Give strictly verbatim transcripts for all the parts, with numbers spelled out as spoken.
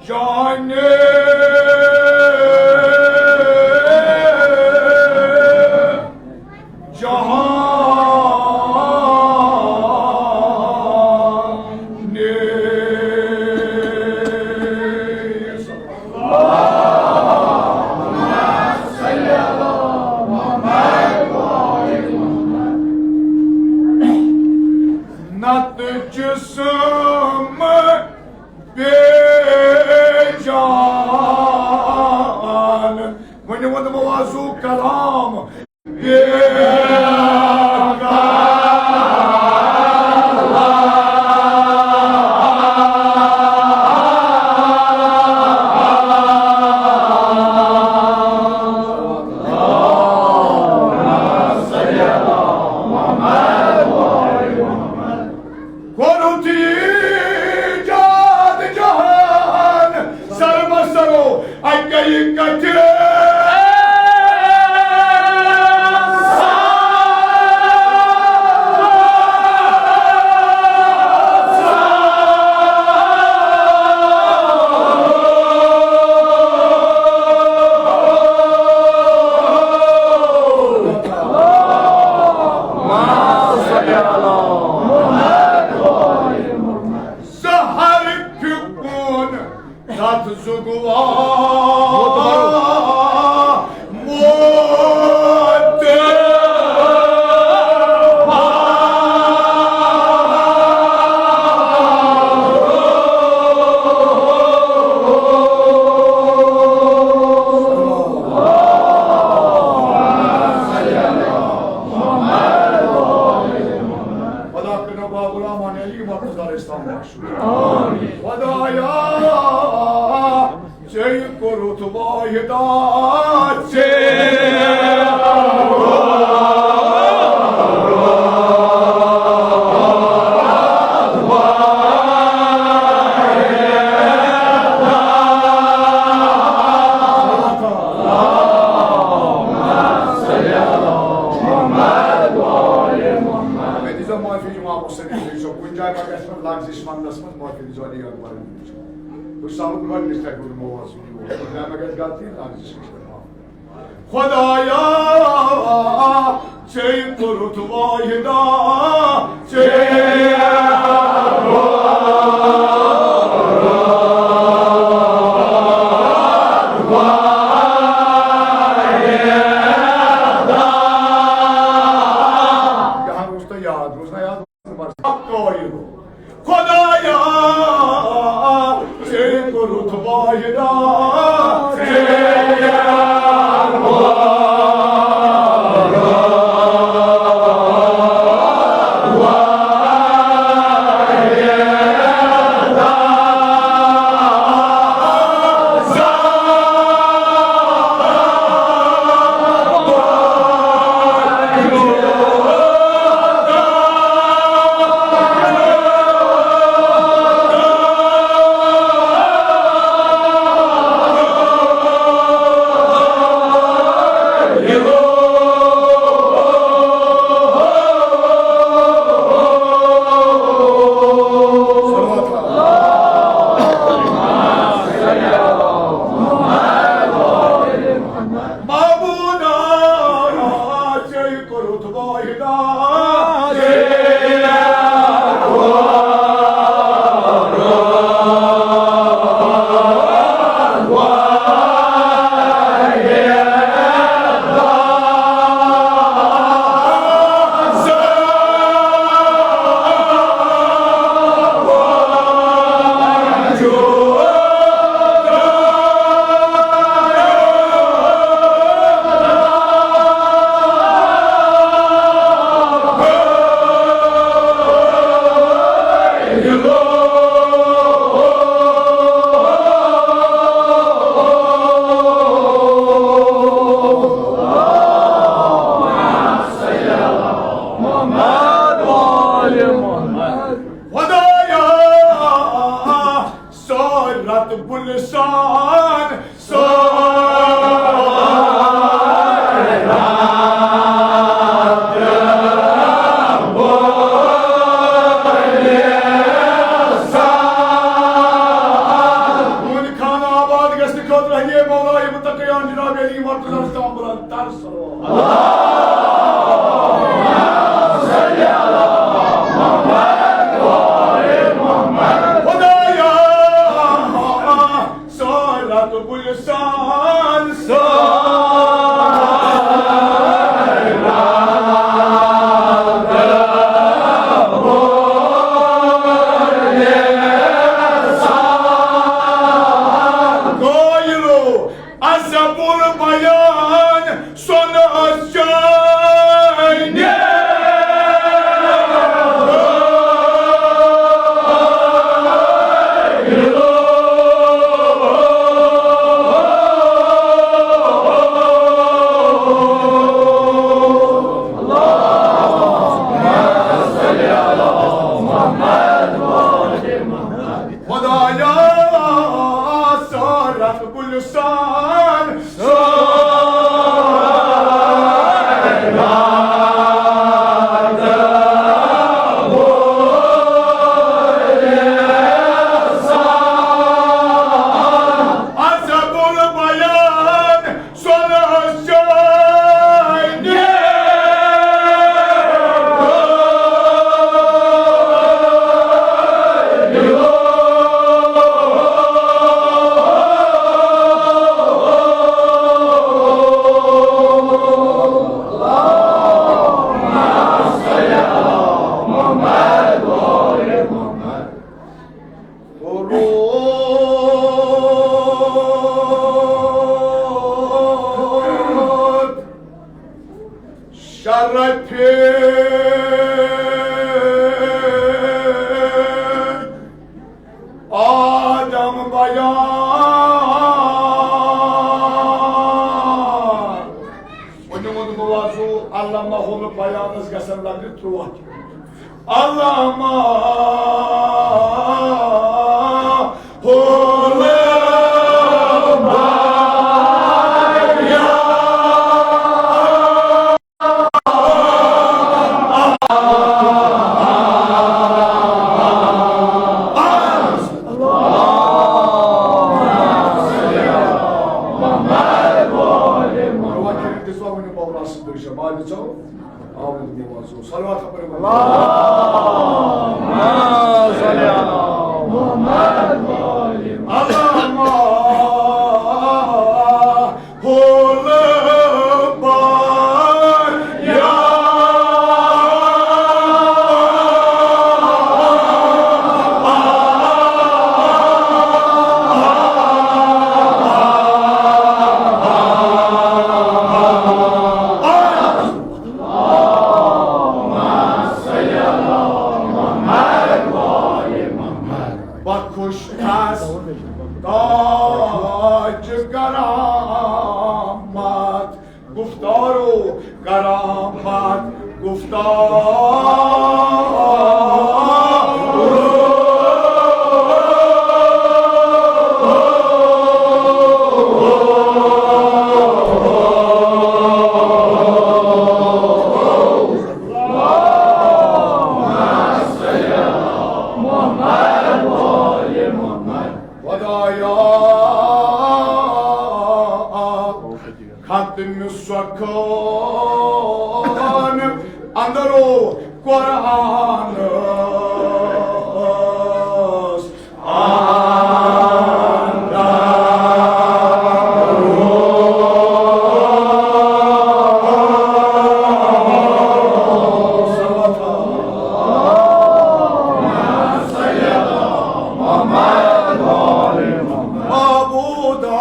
جان جہان۔ نتہٕ جسم بے جان۔ وۄنۍ ووٚن موضوع کلام۔ بے کوٚرُتھ ایجاد جہان سرمہ سرو اکے کتھِ۔ سحر پھِکُن تتھ زُگوا موت۔ خدا کٔرِنو باب الرحمن علی مرتضی علیہ السلام بخش۔ خدایا، ژےٚ کوٚرُتھ واحدہ ژےٚ۔ مےٚ دیٖزیو معٲفی، امام حسین علیہ السلام، کُنہِ جایہِ ما گژھِ مےٚ لغزش وننس منٛز، معٲفی دیٖزیو علی اکبر۔ بہٕ چھُس آمُت گۄڈٕنِچ لٹہِ، گوٚو نہٕ مےٚ اوس یہِ یوت۔ مےٚ ما گژھِ غلطی، لغزش گژھِ مےٚ معاف۔ خدایا، ژےٚ کوٚرُتھ واحدہ، ژےٚ یاد روٗز نا یاد؟ قٲیِل۔ خدایا، ژےٚ کوٚرُتھ واحدہ، ژےٚ معبودا، ژےٚ کوٚرُتھ واحدہ۔ خدایا، سارت بلسان، سارت لگہِ ترٛوہ۔ علامہ ہولہ صلوات پٔرِو۔ اللهم صل على محمد وآل محمد۔ اللهم بخش تس تاج کرامت، گفتار و کرامت، گفتار۔ خدایا، ختم سخن اندرو قرآن معبودا،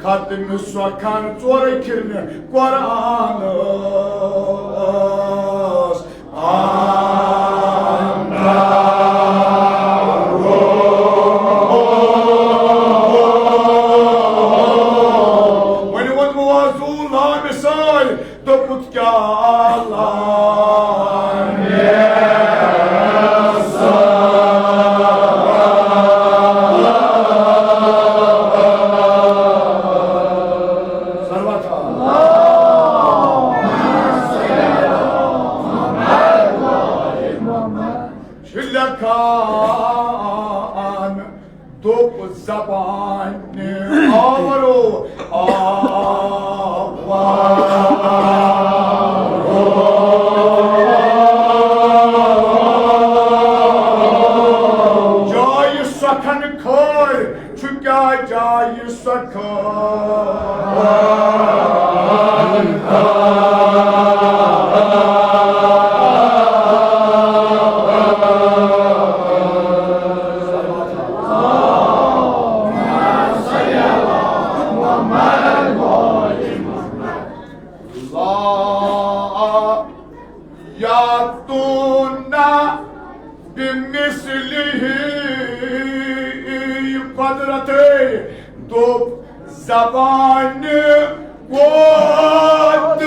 ختم سخن ژورے کھرنہِ قرآن۔ وۄنۍ ووٚن موضوع لامثال، دوٚپُتھ کیا لامثال۔ ضربت۔ چھِ لیکھان دوٚپ زبانہِ آورو، آورو۔ جایہِ سخن خٲر چھُ کیٛاہ جایہِ سخن۔ لا یاتون بمثلہ قدرت، دوٚپ زبانہِ قدرت۔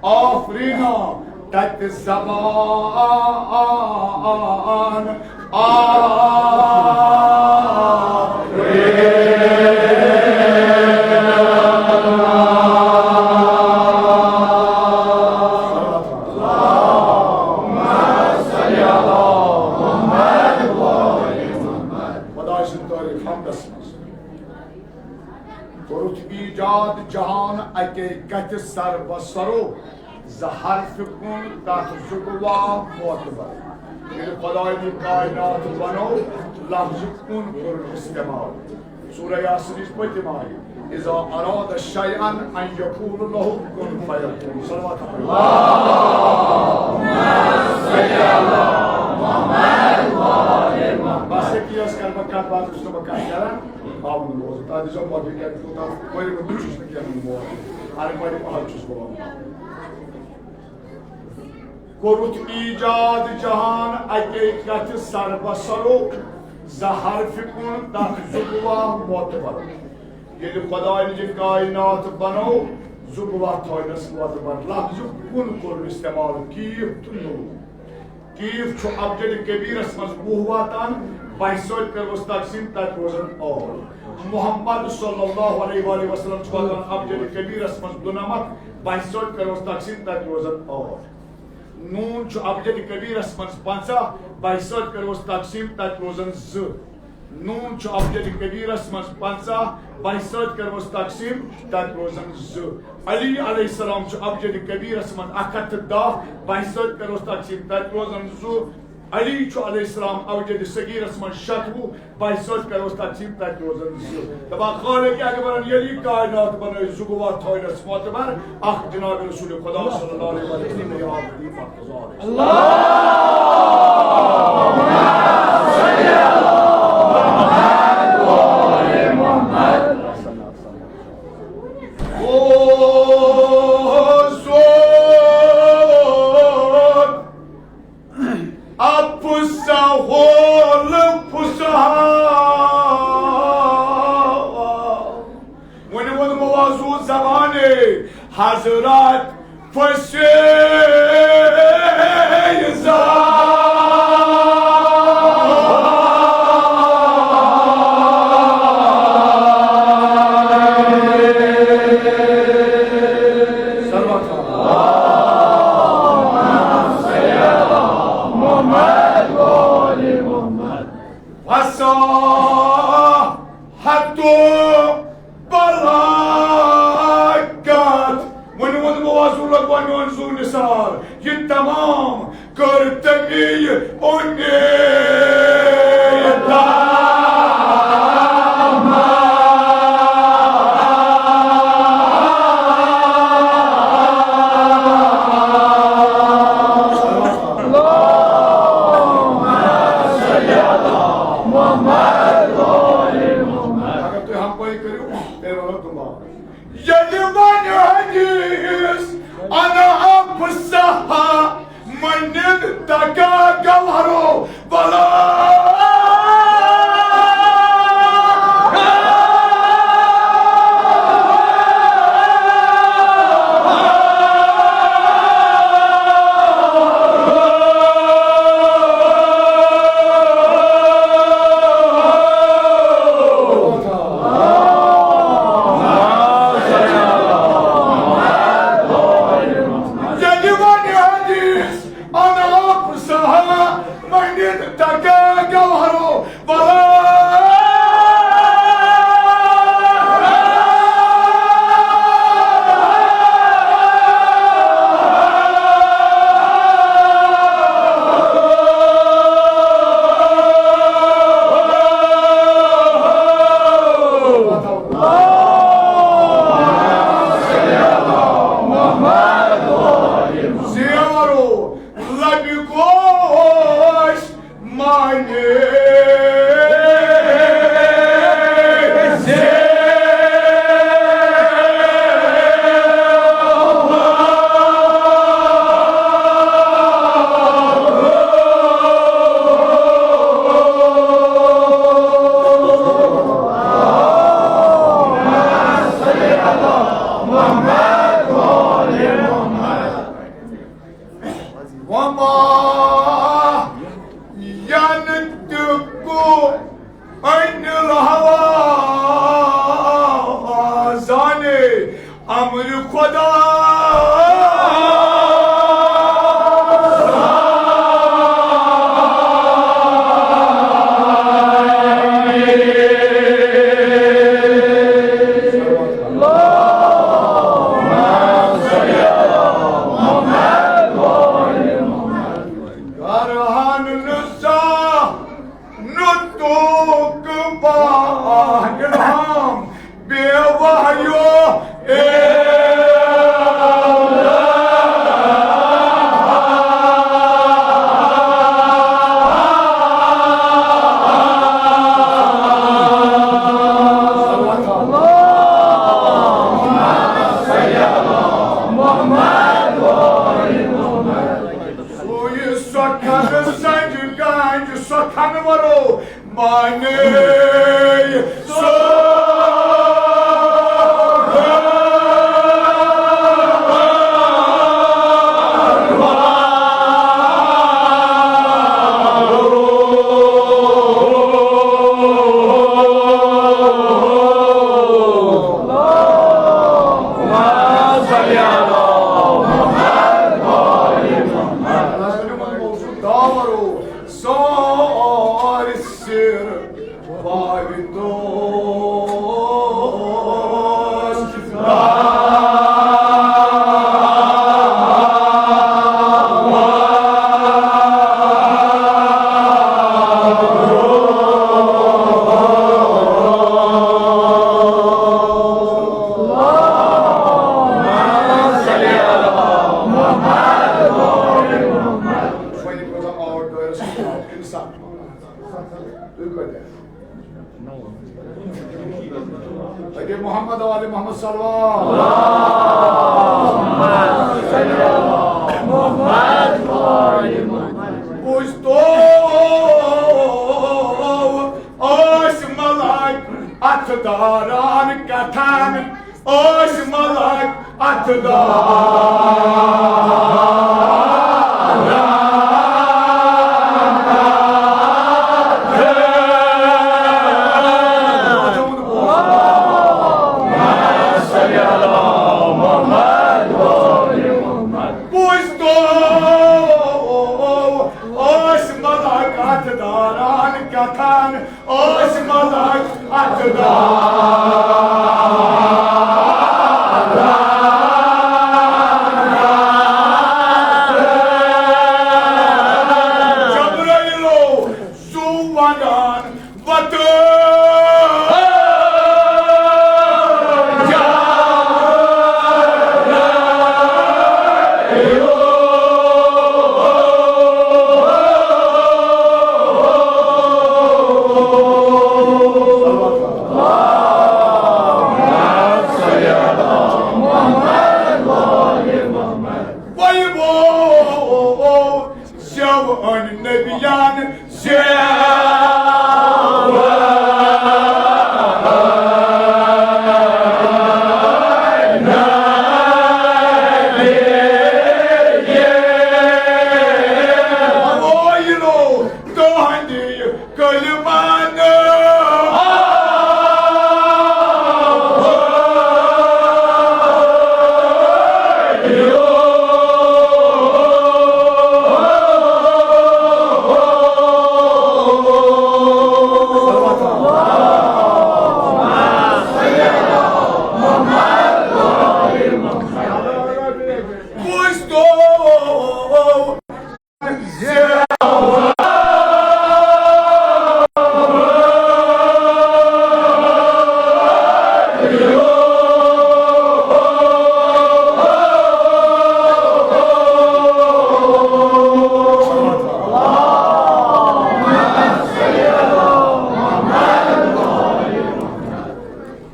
آفرینا تتہِ زبان آفرین۔ خۄداے سٕنٛز تعریٖف حمدس منٛز۔ کوٚرُتھ ایجاد جہان اکے کتھِ سر بہ سرو، زٕ حرفہِ کُن تتھ زُگوا معتبر۔ ییٚلہِ خداے کائنات بنوو، لفظ کُن کوٚرُن استعمال۔ سورہ یاسینٕچ پٔتِم آیت، اذا اراد شیئا ان یقول له کن فیکون۔ صلوات۔ بس ییٚتی ٲس کرٕ بہٕ کتھ، باتھ اوسُس نہٕ بہٕ کتھ کران۔ آمُت روزٕ۔ تتھ دِژ مۄختصر کینٛہہ کوٗتاہ پٔرِو تہٕ چھُس نہٕ کینٛہہ مۄختصر۔ ہر پٲٹھۍ پہل چھُس بہٕ وَنان۔ کوٚرُتھ ایجاد جہان اَکے کتھِ سر بسرو، زٕ حرفہِ کُن تتھ زٕ گواہ معتبر۔ ییٚلہِ خۄداے نِجہِ کائنات بنوو، زٕ گواہ تھٲونس معتبر۔ لفظُک کُن کوٚر استعمال، کیف تہٕ نوٗن۔ کیف چھُ ابجد کبیرس منٛز وُہ واتان، بہہِ سۭتۍ کروس تقسیم، تتہِ روزن ٲٹھ۔ محمد صلی اللہ علیہ وآلہ وسلم چھُ واتان ابجد کبیرس منٛز دُنمتھ، بہہِ سۭتۍ کروس تقسیم، تتہِ روزن ٲٹھ۔ نوٗن چھُ ابجد کبیرس منٛز پنٛژاہ، بہہِ سۭتۍ کروس تقسیم، تتہِ روزن زٕ۔ نوٗن چھُ ابجد کبیرس منٛز پنٛژاہ، بہہِ سۭتۍ کروس تقسیم، تتہِ روزن زٕ۔ علی علیہ السلام چھُ ابجد کبیرس منٛز اکھ ہتھ تہٕ دَہ، بہہِ سۭتۍ کروس تقسیم، تتہِ روزن زٕ۔ علی چھُ علیہ السلام ابجد صغیرس منٛز شتوُہ، بہہِ سۭتۍ کروس تقسیم، تتہِ روزن زٕ۔ دپان خالق اکبرن ییٚلہِ یہِ کائنات بنٲے، زٕ گواہ تھٲونس معتبر، اکھ جناب رسول خدا صلی اللہ علیہ وسلم۔ افسہ الفصحا۔ وۄنۍ ووٚن موضوع زبانے حضرت فصیح زبان۔ فصاحت و بلاغت۔ وۄنۍ ووٚن موضوع لگ بھگ میون زو نثار۔ یہِ تمام کٔر تٔمی اُمید۔ اگر تُہۍ ہمپٲرۍ کٔرِو، تیٚلہِ وَنو تِم باپٲرۍ۔ ییٚلہِ وۄنۍ حدیث انا افصح من انتقى گوہرو بلا۔ ییٚلہِ وۄنۍ حدیث انا افصح من انتقى گوہرو بلا۔ زیورو لبہِ گوش معنی وما ورو مانے سو سارے سر باوِ دوست۔ تُہۍ کتہِ؟ اَتہِ محمد و آل محمد صلوات۔ بوٗزتو ٲسۍ ملٲک اَتھٕ داران کتھن۔ ٲسۍ ملک اتھ داران۔ بوٗزتو، ٲسۍ ملک اتھ داران کتھن۔ ٲسۍ ملک اتھ داران۔ جبرائیلو سُہ ونان وتہٕ۔ وۄنۍ وو زٮ۪و أنۍ نبیان زٮ۪و۔ وۄنۍ وو تُہنٛدِ کلمن۔ بوٗزتو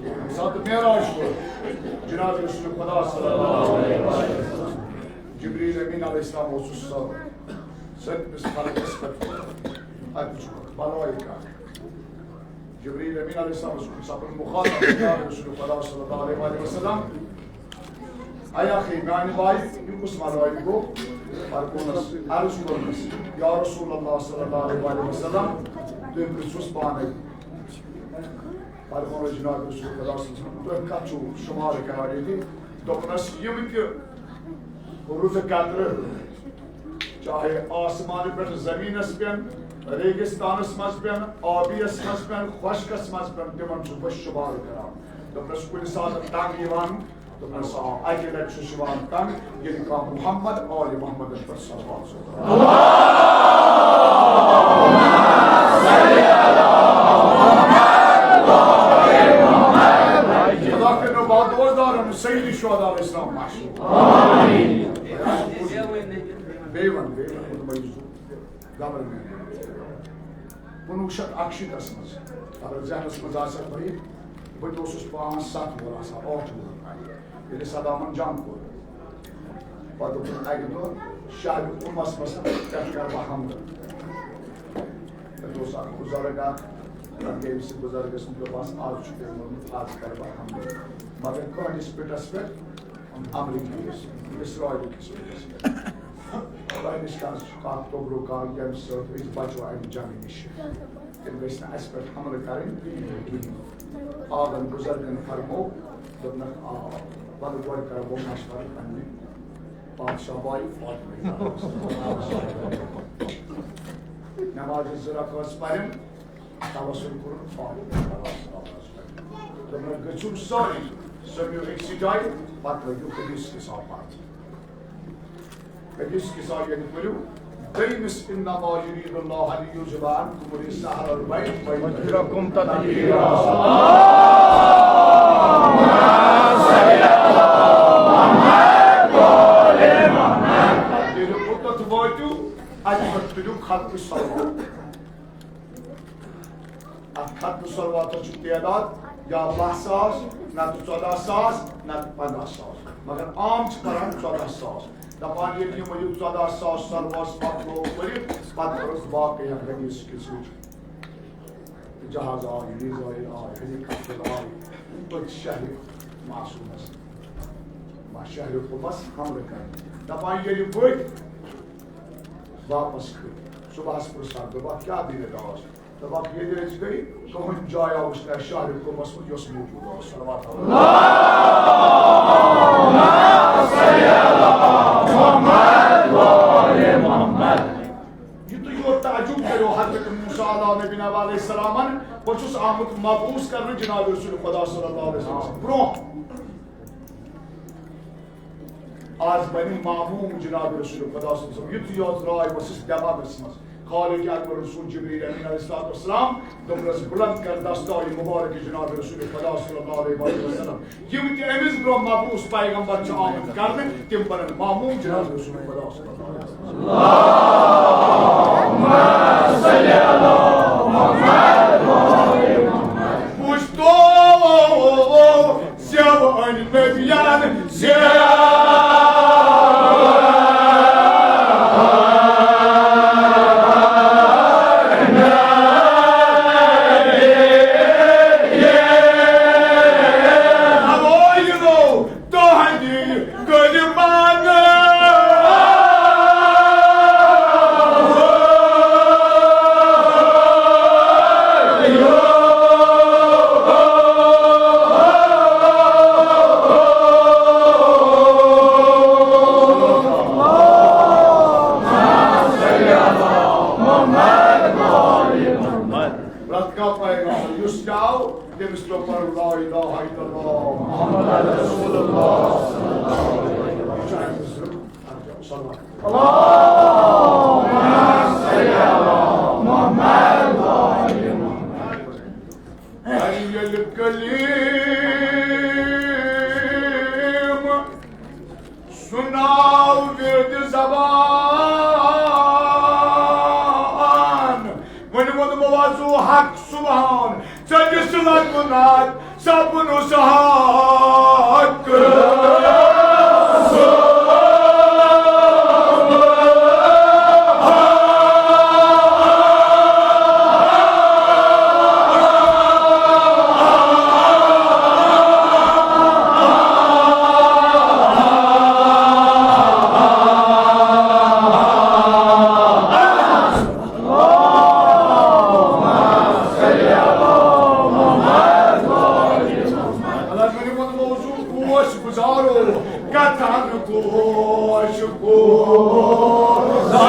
ییٚمہِ ساتہٕ معراج کوٚر جناب رسول خدا صلی اللہ علیہ وسلم، جبریل امین علیہ السلام اوسُس سُہ سٔتمِس فرقس پٮ۪ٹھ۔ اَتہِ چھُ ملائکہ۔ جبریل امین علیہ السلام اوس سپُدمُت مخاطب جناب رسول خدا صلی اللہ علیہ وآلہ وسلم۔ اے اخی، میانہِ بایہِ، یہِ کُس ملائک گوٚو؟ فرموونس، عرض کوٚرنس، یا رسول اللہ صلی اللہ علیہ وآلہ وسلم، تُہۍ پرژھوس پانے۔ فرموو جناب رسول خدا صلی اللہ علیہ وسلم، تُہۍ کتھ چھِو شمار کران ییٚتہِ؟ دوٚپنس، یِم تہِ رُدٕ قطرٕ، چاہے آسمان پٮ۪ٹھ زمینس پٮ۪ن، ریگستانس منٛز پٮ۪ن، آبیس منٛز پٮ۪ن، خۄشکس منٛز پٮ۪ن، تِمن چھُس بہٕ شمار کران۔ دوٚپنس، کُنہِ ساتہٕ تنگ یِوان، دوٚپنس، آ، اکہِ لٹہِ چھُس یِوان تنگ، ییٚلہِ کانٛہہ محمد، آل محمدن پٮ۪ٹھ صلوات سوزان۔ خدا کٔرِنو بہت دوستدارن سید شہداء علیہ السلام محشور۔ بیٚیہِ وَن، بیٚیہِ وَن، مطمئن چھُ۔ گورنمنٹ۔ کُنوُہ شیٚتھ اَکشیٖتَس منٛز، اگر ذہنَس منٛز آسہِ تۄہہِ، بہٕ تہِ اوسُس پانٛژھ ستھ وُہُر آسان، ٲٹھ وُہُر تام، ییٚلہِ صدامَن جنگ کوٚر۔ پَتہٕ دوٚپُن اَکہِ دۄہ، شہرِ قُمَس منٛز پٮ۪ٹھ کَرٕ بہٕ حملہٕ۔ اوس اکھ بُزرگ اکھ، پتہٕ گٔے أمِس بُزرگس نِش، دوٚپمَس، "آز چھُ تۄہہِ ووٚنمُت، آز کرٕ بہٕ حملہٕ۔" مگر کٕہٕنٛدِس پِٹس پٮ۪ٹھ حملہٕ کٔرِس، اسرائیل کِس ؤریَس پٮ۪ٹھ۔ خۄداے نِش کانٛہہ چھُ کانٛہہ توبرُک کانٛہہ، ییٚمہِ سۭتۍ أسۍ بچو اَمہِ جنگہٕ نِش۔ تِم گٔژھۍ نہٕ اَسہِ پٮ۪ٹھ حملہٕ کرٕنۍ کِہیٖنۍ۔ آبن بُزرگن فرموو، دوٚپنکھ، "آ، وَلہٕ گۄڈٕ کرو بہٕ مشورٕ پننہِ پادشاہ باے فاطمہ۔" نماز زٕ رکٲژ پرن، توسل کوٚرُن فاطمہ۔ دوٚپنکھ، "گٔژھِو سٲری، سٔمِو أکسٕے جایہِ، پتہٕ لٲگِو حدیث کِس آباد۔" حدیث کِس آباد ییٚلہِ پٔرِو، دوٚیمِس، "إنما يريد الله ليذهب عنكم الرجس أهل البيت ويطهركم تطهيرا۔" ییٚلہِ اوٚتَتھ وٲتِو، اَتہِ پٮ۪ٹھ تُلِو ختمِ صلوات۔ اَتھ ختمِ صلواتَس چھُ تعداد یا باہ ساس، نَتہٕ ژۄداہ ساس، نَتہٕ پنٛداہ ساس۔ مگر عام چھِ پَران ژۄداہ ساس۔ دَپان، ییٚلہِ یِمو یہِ ژۄداہ ساس صلوات پَتہٕ لوگ پٔرِتھ، پَتہٕ کٔرٕکھ باقٕے اَتھ حدیث کِس وٕچھ۔ جہاز آے، میٖزایِل آے، ہیلی کاپٹر آے، پٔتۍ شہرِ معصومس، ما شہرِ قُمس حملہٕ کرنہِ۔ دپان ییٚلہِ ؤتھۍ، واپس کھٔتۍ۔ صبحس پرژھان، دوٚپکھ، کیٛاہ دٔلیٖل ٲس؟ دوٚپکھ، ییٚلہِ أسۍ گٔے، کٕہٕنۍ جاے آوُس نہٕ اَسہِ شہرِ قُمس منٛز، یۄس موجود ٲس۔ صلوات۔ یُتُے یوت تعجب کٔرِو حضرت موسیٰ علیٰ نبینا علیہ السلامن، بہٕ چھُس آمُت مبعوث کرنہٕ جناب رسول خدا صلی اللہ علیہ وسلم برونٛہہ۔ آز بنہِ معموم جناب رسول خدا صلی اللہ علیہ وسلم۔ یُتُے یوت راے ؤژھٕس دٮ۪ماغس منٛز۔ خالق اکبر رسول جبریل امین علیہ الصلوۃ والسلام دوٚپنس، بلند کر دستاوِ مبارک جناب رسول خدا صلی اللہ علیہ وسلم۔ یِم تہِ أمِس برونٛہہ مبعوث پیغمبر چھِ آمٕتۍ کرنہٕ، تِم بنن معموم جناب رسول خدا صلی اللہ علیہ وسلم۔ وٕچھ تو زٮ۪و أنۍ نبیان زٮ۪و۔ اوے نو تہندِ قربان۔ پرٛٮ۪تھ کانٛہہ پیغمبر یُس تہِ آو، تٔمِس پیوٚو پَرُن لا الہ الا اللہ محمد رسول اللہ صلی اللہ علیہ وسلم۔ اللہم صل علی محمد و آل محمد۔ ییٚلہِ کلیم سُناو ورد زبان۔ وۄنۍ ووٚن موضوع حق سبحان، ژٔٹِس لگُن حق، سپُن اوس حق۔ اللہ تعالیٰ ہن ووٚن، موضوع گوش گزارو، کتھن گوش گزارو۔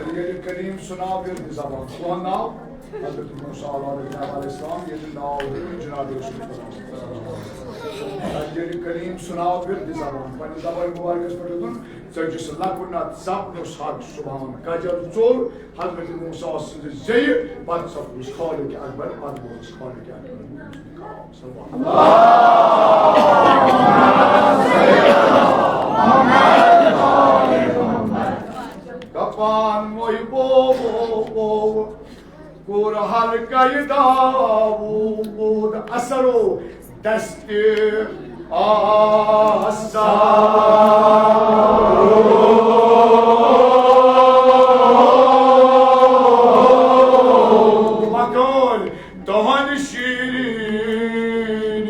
نبی کریم سُناو ورد زبان۔ کون ناو؟ حضرت موسیٰ علیہ السلام، ییٚلہِ ناو ہیوٚت جناب رسول خدا۔ نبی کریم سُناو ورد زبان۔ پننہِ زبان مبارکس پٮ۪ٹھ دوٚپُن، ژٔٹِس لکُن اتھ سپنُس حق سبحان۔ کجل ژوٚل حضرت موسیٰ سٕنٛزِ زیٚیہِ، پتہٕ سپنُس خالق اکبر، پتہٕ گوٚوُس خالق اکبر۔ صلوات۔ دست آسا مکان تہنٛد شیرین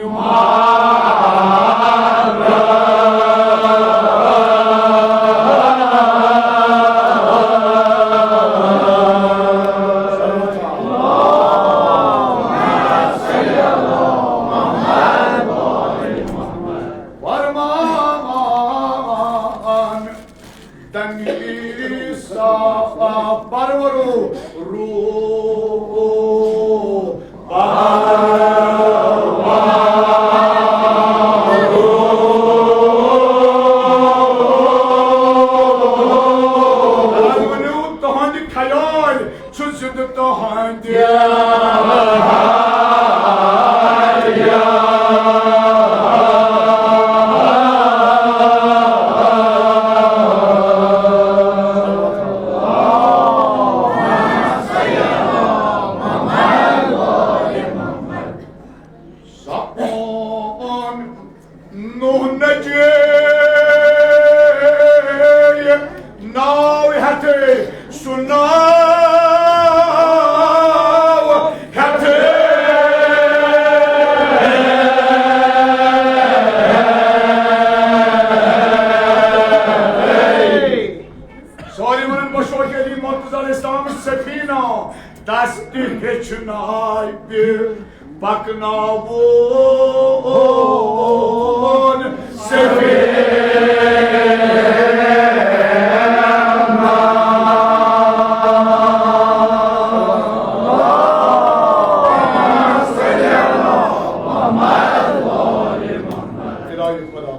فرمان تنویر سا پرورو روح تہنٛدِ خیال چھُ زِندٕ تہنٛدِ سپون نوح نجی ناو ہیتھے، سُہ ناو ہیتھے۔ سٲری وَنن بشوش علی مرتضی علیہ السلام سفینہ، تس تہِ ہیٚچھناوِ پکناوُن سفینہ۔ الہی خدا،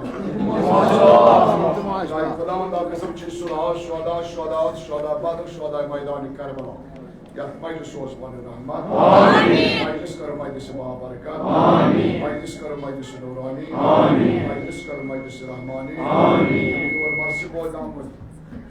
الہی خداوندا، قسم چھُے سُہ راز شہدا، شہدا، شہدا بدر، شہدا میدان کربلا۔ یتھ مجلس اوس ونان رحمت۔ آمین۔ مجلس کر مجلس بابرکت۔ آمین۔ مجلس کر مجلس نورانی۔ آمین۔ مجلس کر مجلس رحمانی۔ آمین۔ یور مرثی بوزناونہٕ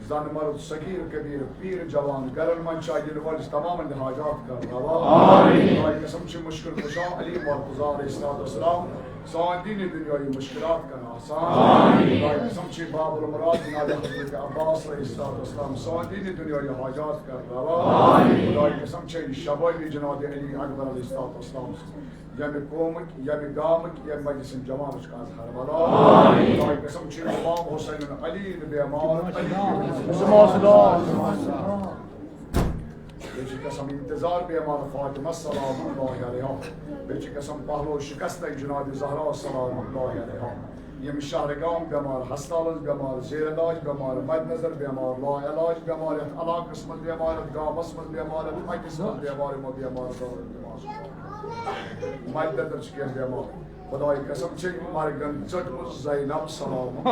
زن مرد صغیر کبیر پیر جوان گرن منٛز چھا یِنہٕ وٲلِس تمامن ہٕنٛدۍ حاجات کر روا۔ آمین۔ خداے قسم چھِ مشکل کشا علی مرتضی علیہ الصلوۃ والسلام سون دینی دنیاوی مشکلات کر آسان۔ آمین۔ خداے قسم چھِ باب المراد جناب حضرت عباس علیہ الصلوۃ والسلام سون دینی دنیاوی حاجات کر روا۔ آمین۔ خداے قسم چھِ شبابی جناب علی اکبر علیہ الصلوۃ والسلام ییٚمہِ قومٕکۍ، ییٚمہِ گامٕکۍ، ییٚمہِ مجلسٕکۍ جوانٕچ کانٛہہ ہر بلا۔ آمین۔ خداے قسم چھِ امام حسین علی بیمار علی۔ بیٚیہِ چھِ قسم انتظار بیمار فاطمہ سلام اللہ علیہا۔ بیٚیہِ چھِ قسم پہلو شکستَے جناب زہرا سلام اللہ علیہا۔ یِم شہر گام بیمار، ہسپتالَس بیمار، زیر علاج بیمار، مد نظر بیمار، لا علاج بیمار، یَتھ علاقَس منٛز بیمار، یَتھ گامَس منٛز بیمار، یَتھ اَکِس منٛز بیمار، یِمو بیمار دارَن بیمار۔ مد نظر چھِ کینٛہہ بیمار۔ خداے قسم چھے مرگن ژٔٹمٕژ زینب سلام۔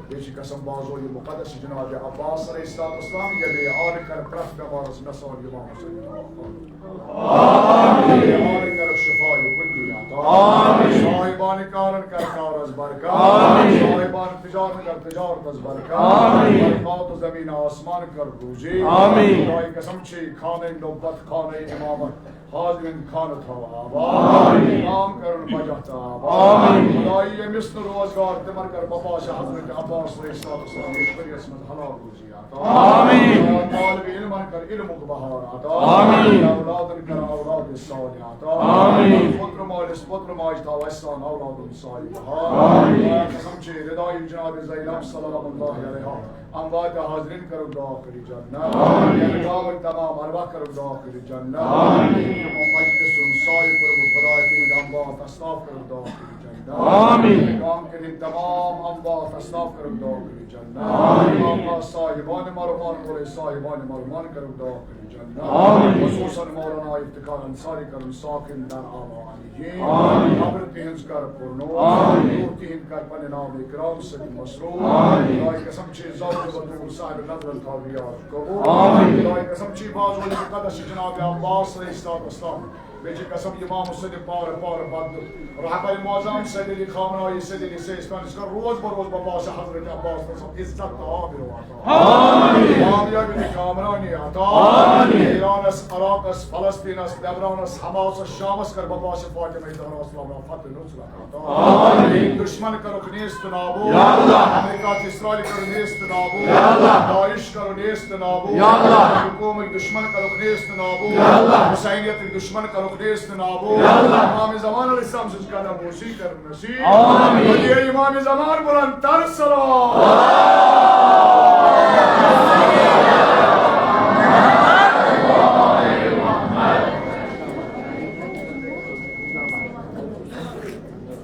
بیٚیہِ چھِ قسم بازو یہِ مقدس جناب عباس علیہ الصلوۃ والسلام، ییٚلہِ یہِ آل کر پرٛٮ۪تھ بٮ۪مارس مےٚ سان امام حسین۔ آمین۔ یہِ آل کر شفا کلی عطا۔ آمین۔ صاحبان کارن کر کارس برکت۔ آمین۔ صاحبان تجارت کر تجارتس برکت۔ آمین۔ برکات زمین آسمان کر روزی۔ آمین۔ خداے قسم چھے خانہ نبوت خانہ امامت حاضرین خانہ تھاو آباد۔ آمین۔ عام کرن بجا تھاو آباد۔ آمین۔ خدائی ییٚمِس نہٕ روزگار تِمن کر بپا شاہ حضرت عباس علیہ الصلوۃ والسلام یِتھ پٲٹھۍ یَس منٛز حلال روزی عطا۔ آمین۔ طالب علمن کر علمُک بہار عطا۔ آمین۔ اولادن کر اولاد صالح عطا۔ آمین۔ پُتر مٲلِس پُتر ماجہِ تھاو اَسہِ سان اولادن صالح بہار۔ آمین۔ قسم چھِ ردائی جناب زینب سلام اللہ علیہا۔ اموات حاضرین کرو داخل جنت۔ آمین۔ یعنی گامٕکۍ تمام ارواح کرو داخل جنت۔ آمین۔ یِمو مجلس ہُنٛد سایہِ کوٚرمُت خداے تِہنٛدۍ اموات اصلاف کرو داخل جنت۔ آمین۔ گام کٔرِتھ تمام اموات اصلاف کرو داخل جنت۔ آمین۔ امام صاحبان مرمان بولے صاحبان مرمان کرو داخل جنت۔ آمین۔ خصوصاً مولانا افتخار انصاری کرم ساکن در آباد۔ آمین۔ قبر تِہنٛز کر پُرنو۔ آمین۔ روح تِہنٛد کر پننہِ نام اکرام سۭتۍ مسرور۔ آمین۔ خداے قسم چھِ ذات بطور صاحب نظرن تھاو یاد قبول۔ آمین۔ خداے قسم چھِ بازو مقدس چھِ جناب عباس علیہ الصلوۃ والسلام۔ بیٚیہِ چھِ قسم امام سۭتۍ پارٕ پارٕ بدلہٕ۔ رہبر معظم سید علی خامنائی سید علی سیستان اس کا روز بروز بپا شاہ حضرت عباس تسم عزت تہٕ آبرو عطا۔ معاویہ بن کامرانی عطا۔ آمین۔ ایرانس، عراقس، فلسطینس، لبنانس، حماسس، شامس کر بباس فاطمہ زہرا اسلام فتح نصرت عطا۔ آمین۔ دشمن کرُکھ نیست نابود۔ یا اللہ۔ امریکہ تہٕ اسرائیل کرُن نیست نابود۔ یا اللہ۔ داعش کرُن نیست نابود۔ یا اللہ۔ حکومت دشمن کرُکھ نیست نابود۔ یا اللہ۔ حسینیت دشمن کرُکھ نیست نابود۔ یا اللہ۔ امام زمان علیہ السلام سٕنٛز قدم بوسی کرُن نصیب۔ آمین۔ ولی امام زمان بلند تر سلام۔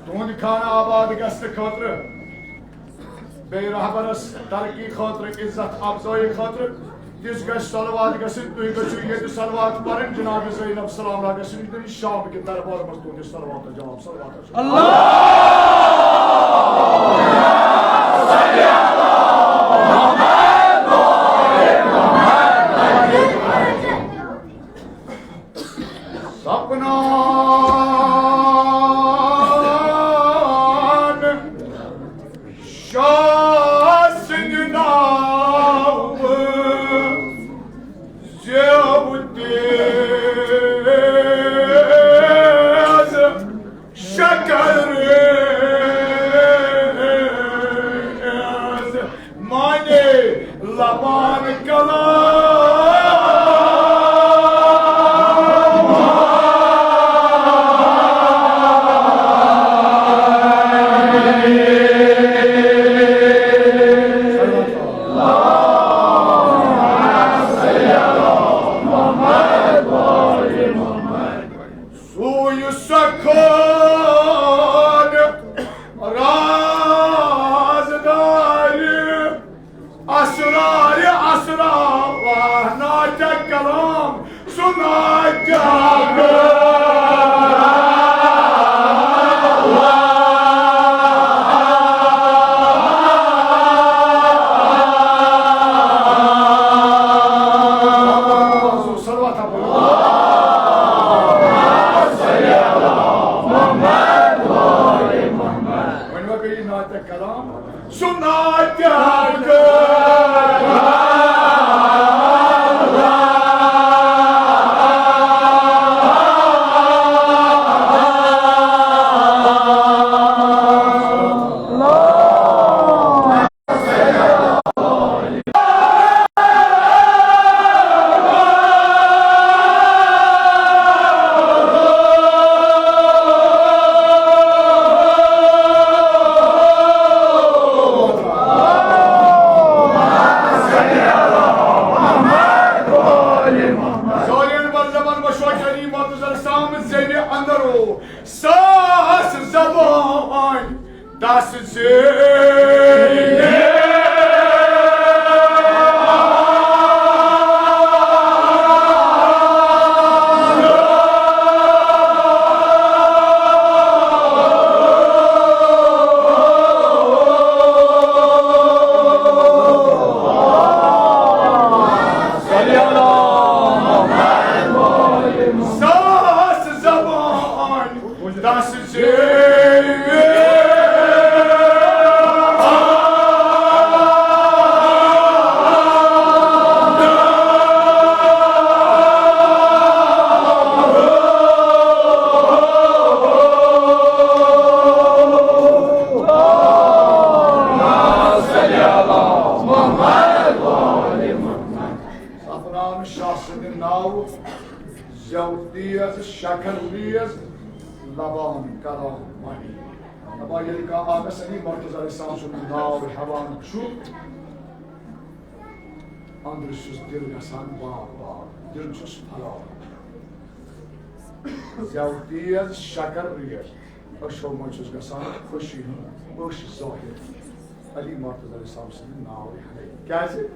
تُہُنٛد خانہٕ آباد گژھنہٕ خٲطرٕ، بیٚیہِ رہبرس ترقی خٲطرٕ، عزت افزٲیی خٲطرٕ تِژھ گژھِ صلوات گژھٕنۍ۔ تُہۍ گٔژھِو ییٚتہِ صلوات پرٕنۍ۔ جناب زینب سلام اللہ گژھِ نِش دِنۍ شام کہِ دربار منٛز تُہنٛدِ صلوات جواب۔ صلوات۔ اللہ۔ سپنان شاہ سٕنٛدِ ناوٕ زیوٕ تیز شکر ریز۔ مانے لبان کلام۔ سُے سۄ خٲر رازدارِ اسرارِ اسرار، ناتِ کلام سُہ ناتِ کلام۔ صلوات۔ وۄنۍ ما گٔیہِ ناتِ کلام؟ سُہ ناتہِ زالین بر زبان بشو جلی مرتضی سام زیوی اندرو ساس زبان دس زیوی۔ ساس زبان دس زیوی۔ سفران شاہ سٕنٛدِ ناوٕ زٮ۪و تیز، شکر ریز، لبان کلام مہی۔ دپان ییٚلہِ کانٛہہ آبس علی مرتضی علیہ السلام سُنٛد ناو ہٮ۪وان چھُ، أنٛدرٕ چھُس دِل گژھان باغ باغ، دِل چھُس پھۄلان۔ زٮ۪و تیز، شکر ریز، أچھو منٛز چھُس گژھان خوشی ہُنٛد اوٚش ظٲہِر۔ علی مرتضی علیہ السلام سٕنٛدِ ناوٕ ہٮ۪نَے۔ کیٛازِ؟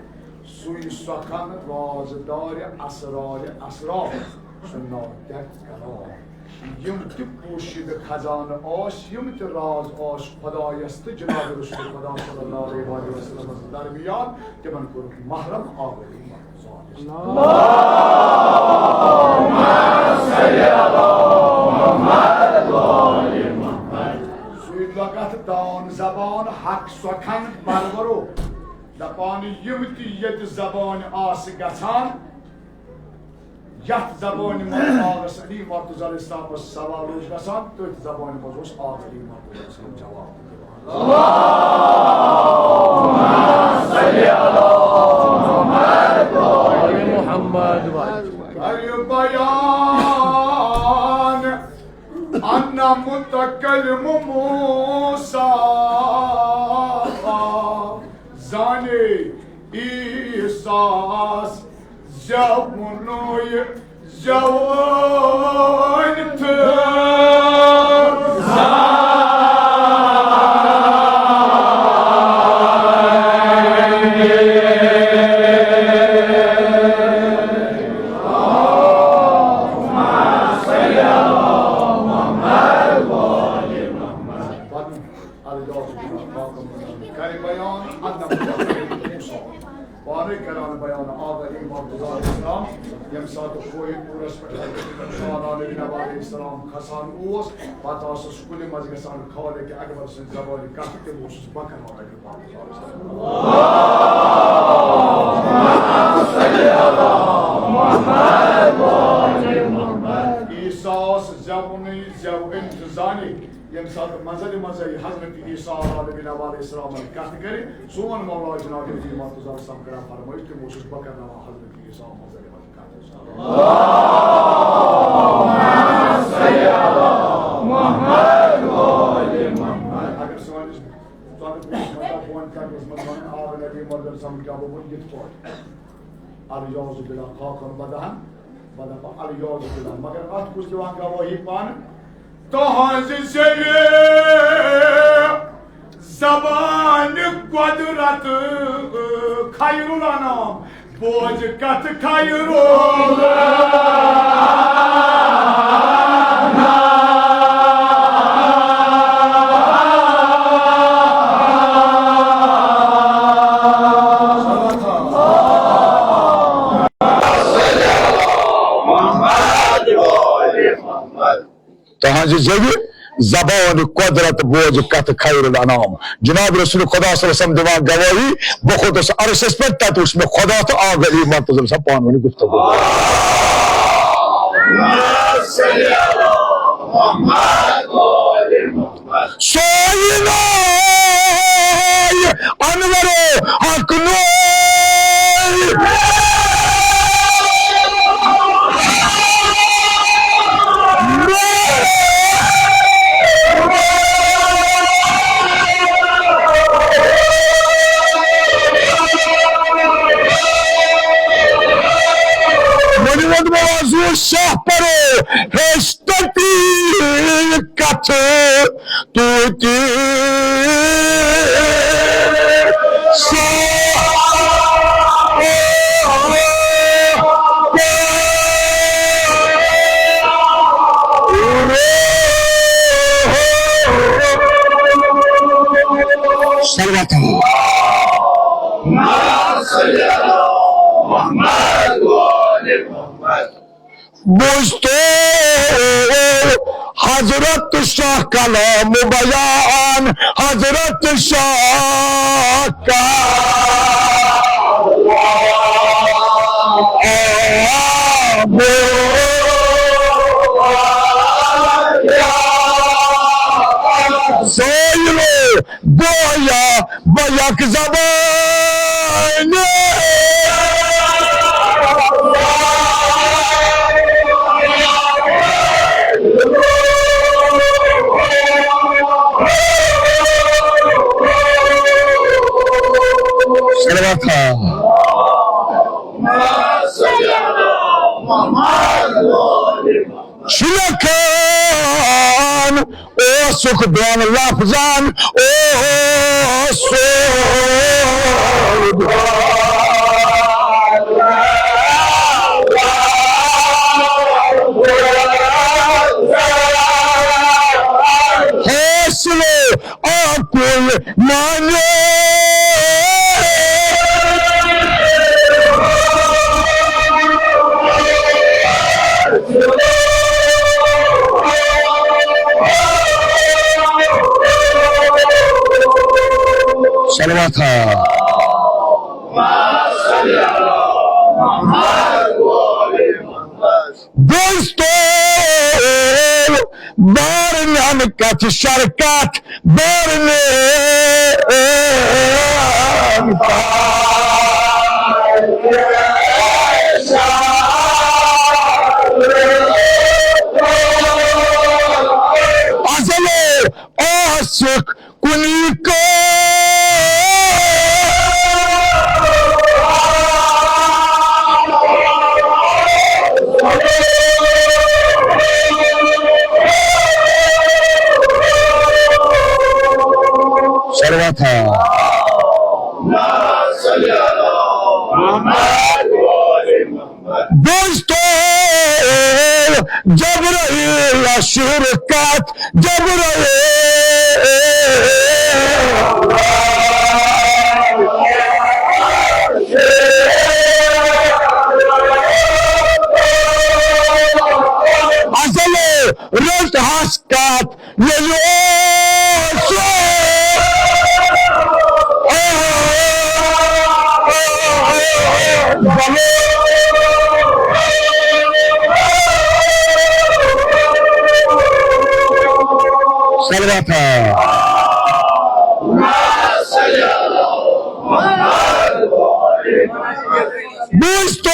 سُے سۄ کھن رازدارِ اسرارِ اسرار، سُہ ناتہِ کلام۔ یِم تہِ پوشیدٕ خزانہٕ ٲسۍ، یِم تہِ راز ٲسۍ خۄدایس تہٕ جناب رسول خدا صلی اللہ علیہ وآلہ وسلمس درمیان، تِمن کوٚرُکھ محرم آوری مرتضی۔ سُے لۄکت دان زبان حق سۄ کھن پرورو۔ دپان، یِم تہِ ییٚتہِ زبٲنۍ آسہٕ گژھان، یتھ زبٲنۍ منٛز آغس علی مرتضی علیہ السلامس سوال اوس گژھان، تٔتھۍ زبٲنۍ منٛز اوس آغ علی مرتضی علیہ السلام جواب دِوان۔ محمد کریو بیان، انا متکلم موسیٰ، زانے عیسیٰ ہس زیوُنُے زیوُن تہٕ پنُن الجواب کرِ بیان، ادب موسیٰ۔ پانے کران بیان آغ علی مرتضی علیہ السلام، ییٚمہِ ساتہٕ کوہ پورس پٮ۪ٹھ شاہ عالم نبی علیہ السلام کھسان اوس، پتہٕ ٲسٕس کُلہِ منٛز گژھان خالق اکبر سٕنٛز زبٲنۍ کتھ، تِم اوسُس بہٕ کران اکبر مرتضی علیہ السلام۔ عیسیٰ اوس زٮ۪ونٕے زٮ۪و انتظامی۔ ییٚمہِ ساتہٕ منزلہِ منزے حضرت عیسیٰ علیہ نبی علیہ السلامن کتھ کرِ، سون مولا جناب علی مرتضی صاحب کران فرمٲیِتھ، تِمو چھُس بہٕ کرناوان حضرت عیسیٰ منزلہِ منزے کتھ۔ اگر سٲنِس ژۄدٕ پوٗرِس منٛز بۄن تَتہِ اوس منٛز وَنان، آ نبی مرتضی صاحب کیٛاہ گوٚو یِتھ پٲٹھۍ؟ الجوز بلا خاکم بدہن بہٕ دَپہٕ الجوز بلا، مگر اَتھ کُس دِوان گوٲہی پانہٕ؟ تُہنٛزِ زیوِ زبانہِ قۄدرت خیر الانام، بوز کتھ خیر الانام۔ تہنٛزِ زیوِ زبان قۄدرت بوز کتھ خیر الانام۔ جناب رسول خدا صلی اللہ علیہ وسلم دِوان گوٲہی، بہٕ کھوٚتُس عرشس پٮ۪ٹھ، تتہِ وُچھ مےٚ خدا تہٕ آغ علی مرتضی صاحب پانہٕ ؤنۍ گفتگو۔ سوے نوے انور حق نوے۔ وۄنۍ ووٚن مےٚ وۄنۍ زُو شاہ پرو ہیٚچھ تٔتی کتھ توتہِ سا۔ صلوات۔ بوزتو حضرت شاہ کلام بیان، حضرت شاہ کلام بیان۔ سٲیِلو گویا بہٕ یک زبان۔ صلوات۔ شُلکان اوسُکھ دۄن لفظن اوسُکھ۔ حوصلہٕ عقل مانے۔ صلوات۔ دوستو، بارنن کتھ شرکت، بارنن۔ ازلے آسک کُنی کٲ۔ صلوات ہے۔ دوستو، جبرائیل شرکت، جبرائیل۔ ازل رٔٹ ہس کتھ، ییٚلہِ اوس۔ صلوات۔ بوٗزتو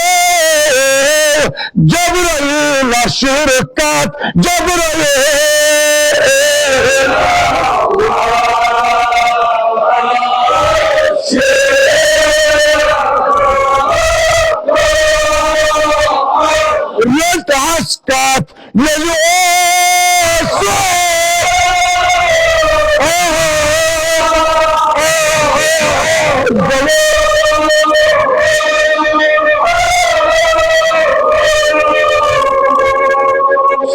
جبرائیل شرکت، جبرائیل۔ رٔٹ ہس کتھ، ییٚلہِ اوس۔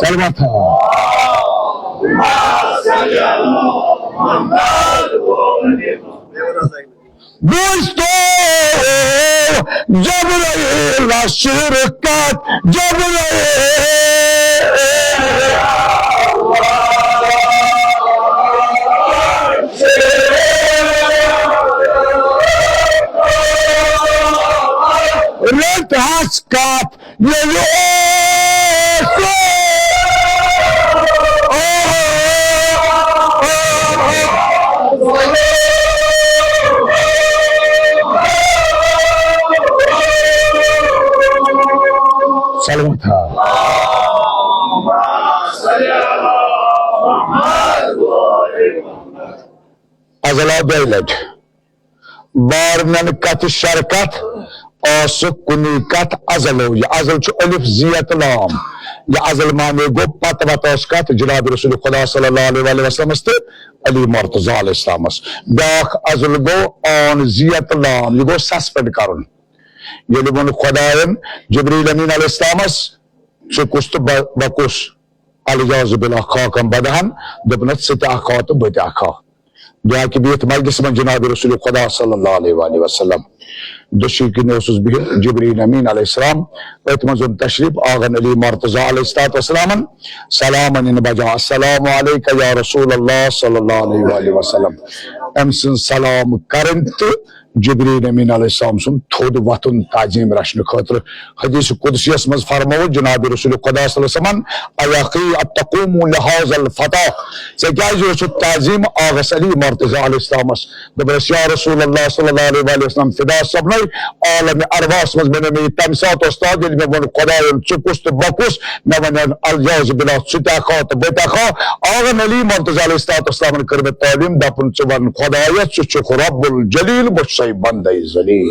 صلوات۔ بوٗزتو جبرائیل شرکت، جبرائیل۔ رٔٹ ہس کتھ، ییٚلہِ اوس۔ صلوات۔ ازل آو دۄیہِ لٹہِ۔ بارنن کتھ شرکت، آسک کُنی کتھ ازلو۔ یہِ ازل چھُ الف زیت لام۔ یہِ ازل معنی گوٚو پتہٕ وتہٕ ٲس کتھ جناب رسول خدا صلی اللہ علیہ وآلہ وسلمس تہٕ علی مرتضی علیہ السلامس۔ بیاکھ ازل گوٚو آن زیت لام، یہِ گوٚو سسپینڈ کرُن۔ ییٚلہِ ووٚن خداین جبریل امین علیہ السلامس، "ژٕ کُس تہٕ بہ-، بہ کُس؟" الجاز بلا خاکم بدہن، دوٚپنس، "ژٕ تہِ اکھ ہا تہٕ بہٕ تہِ اکھ ہا۔" بیاکہِ بِہِتھ مجلس منٛز جناب رسول خدا صلی اللہ علیہ وآلہ وسلم۔ دٔچھِنۍ کِنۍ اوسُس بِہِتھ جبریل امین علیہ السلام، أتھۍ منٛز اوٚن تشریف آغن علی مرتضی علیہ الصلوۃ والسلامن سلامن بجا، "السلام علیک یا رسول اللہ صلی اللہ علیہ وآلہ وسلم۔" أمۍ سٕنٛز سلام کرٕنۍ تہٕ جبریل امین علیہ السلام سُنٛد تھوٚد وۄتھُن تعظیم رچھنہٕ خٲطرٕ۔ حدیث قدسیس منٛز فرموو جناب رسول خدا صلی اللہ علیہ وسلمن، "ایا اخی اتقوم لہذا الفتح"، ژےٚ کیازِ اوسُتھ تعظیم آغس علی مرتضی علیہ السلامس؟ دوٚپنس، "یا رسول اللہ صلی اللہ علیہ وآلہ وسلم، فدا سپدنے عالم ارواحس منٛز بنیو مےٚ یہِ تمہِ ساتہٕ استاد، ییٚلہِ مےٚ ووٚن خداین، ژٕ کُس تہٕ بہٕ کُس؟" مےٚ وَنہِ الجاز بِلا، ژٕ تہِ ہا کھا تہٕ بہٕ تہِ ہا کھا۔ آغن علی مرتضی علیہ الصلوۃ والسلامن کٔر مےٚ تعلیٖم، دَپُن، "ژٕ وَن خۄدایَس، ژٕ چھُکھ رب الجلیل، بہٕ چھُسَے بندَے ذلیل۔"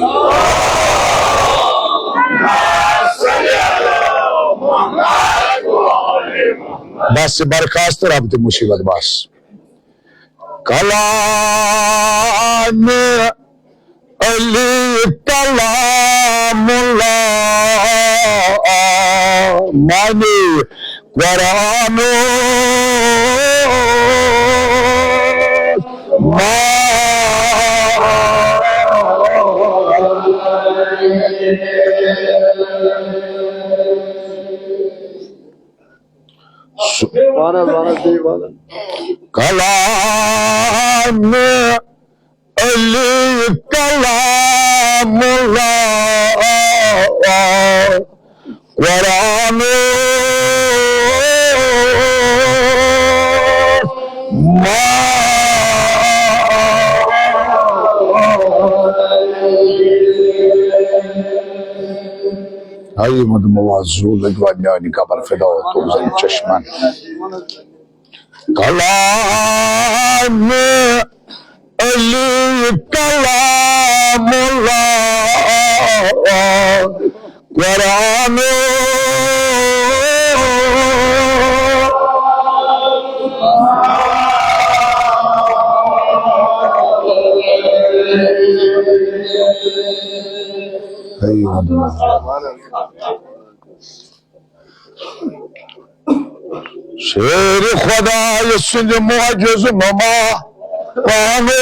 بس، یہِ برخاست، رب تہِ مصیبت بس۔ کلام علی کلام اللہ، معنی قرآن ما۔ وَن حظ، وَن حظ، بیٚیہِ وَن حظ۔ کلام علی کلام اللہ۔ قرآن ما۔ اے یِمن موازو لٔگۍ وۄنۍ میانہِ قبر فدا تُل زن چشمن۔ کلام علی کلام اللہ قرآن۔ شیر خدای سٕنٛدِ معجز نما پانو۔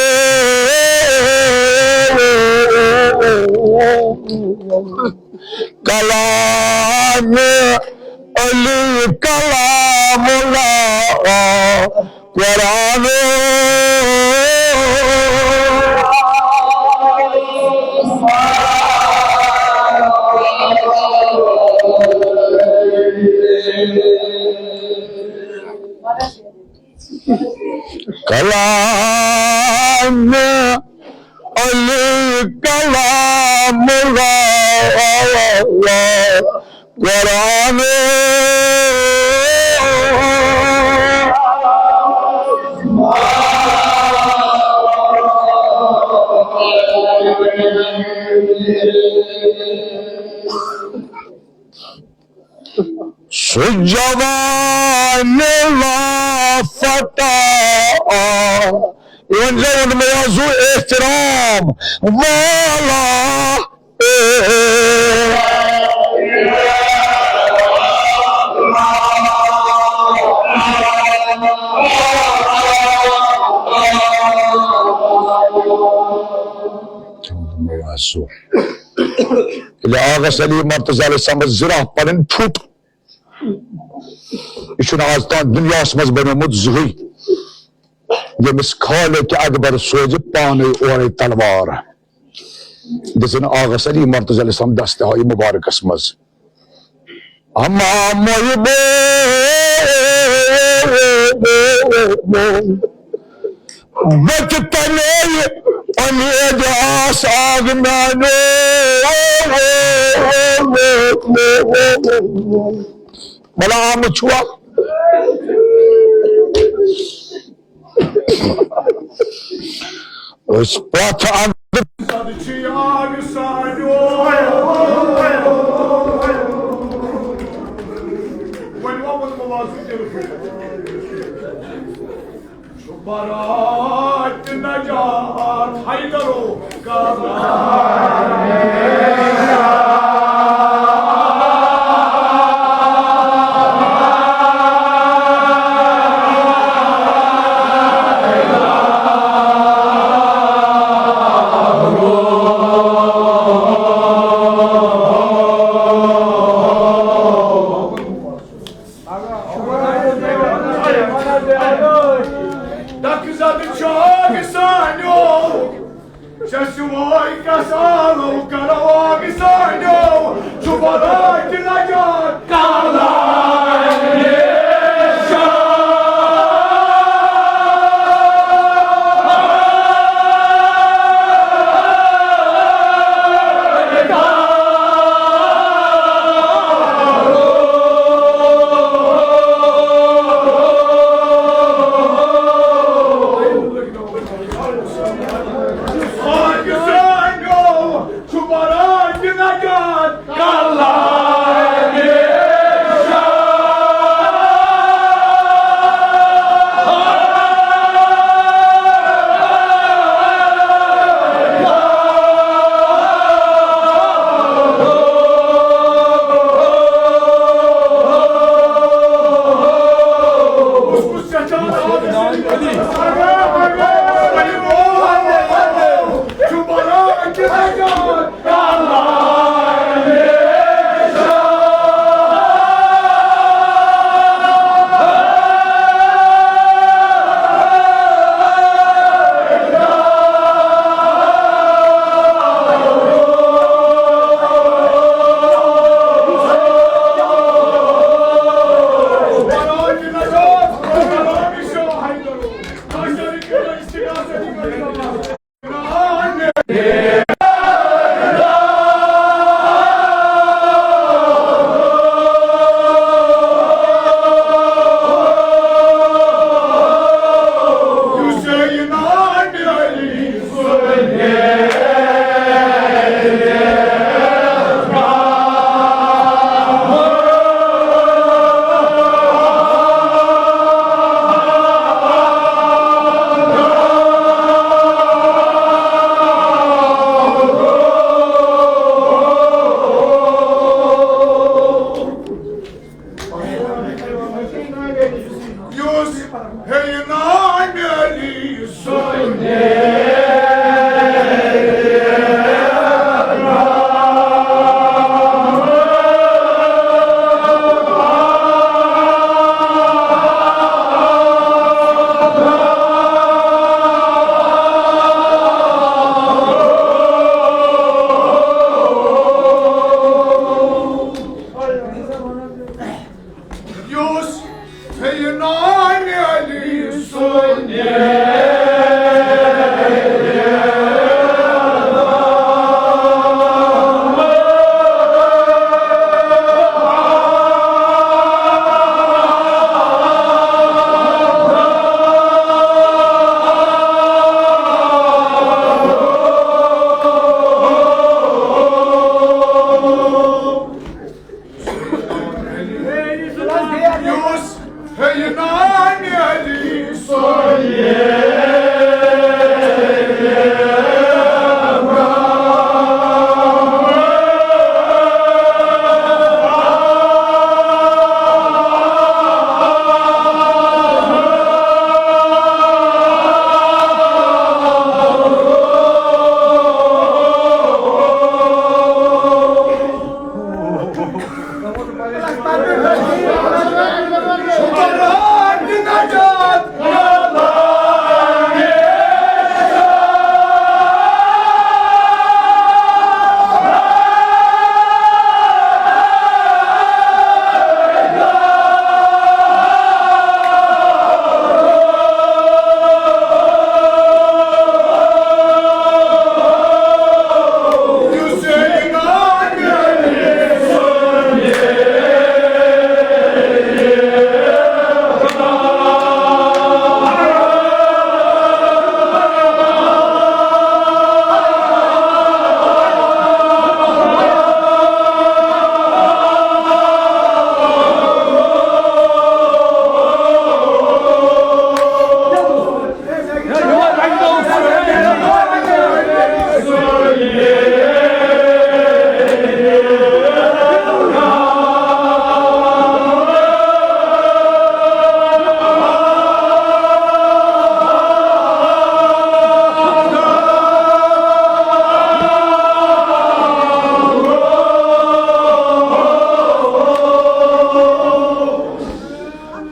کلام علی کلام اللہ قرآن۔ کلام علی کلام اللہ قرآن۔ سُہ جوان لافتہ۔ یِمن جاین ووٚن مےٚ، یہِ حظ چھُ احترام والا۔ ییٚلہِ آغس علی مرتضی علیہ السلامس زِراہ پنٕنۍ پھُٹ، یہِ چھُنہٕ آز تام دُنیاہَس منٛز بنیومُت زٕہٕے، ییٚمِس خالق اکبر سوزِ پانے اورے تلوار۔ دِژٕن آغس علی مرتضی علیہ السلام دستہِ ہایہِ مُبارکس منٛز۔ اما محبو وقت تنے امید آس آگ میانو۔ بلا آمت چھوا۔ أسۍ پرٛٮ۪تھ اَندٕ۔ برات نجات حیدرو ڈکھ زد چھوگ سانیو، ششوٲے کسالو کرواگ سانیو، چھُ بلاے تہِ لگان کالان۔ یُس ہے نامہِ علی سُنٛد۔ یُس ہے نامہِ علی سُنٛد۔ یُس ہے نامہِ علی سُنٛد۔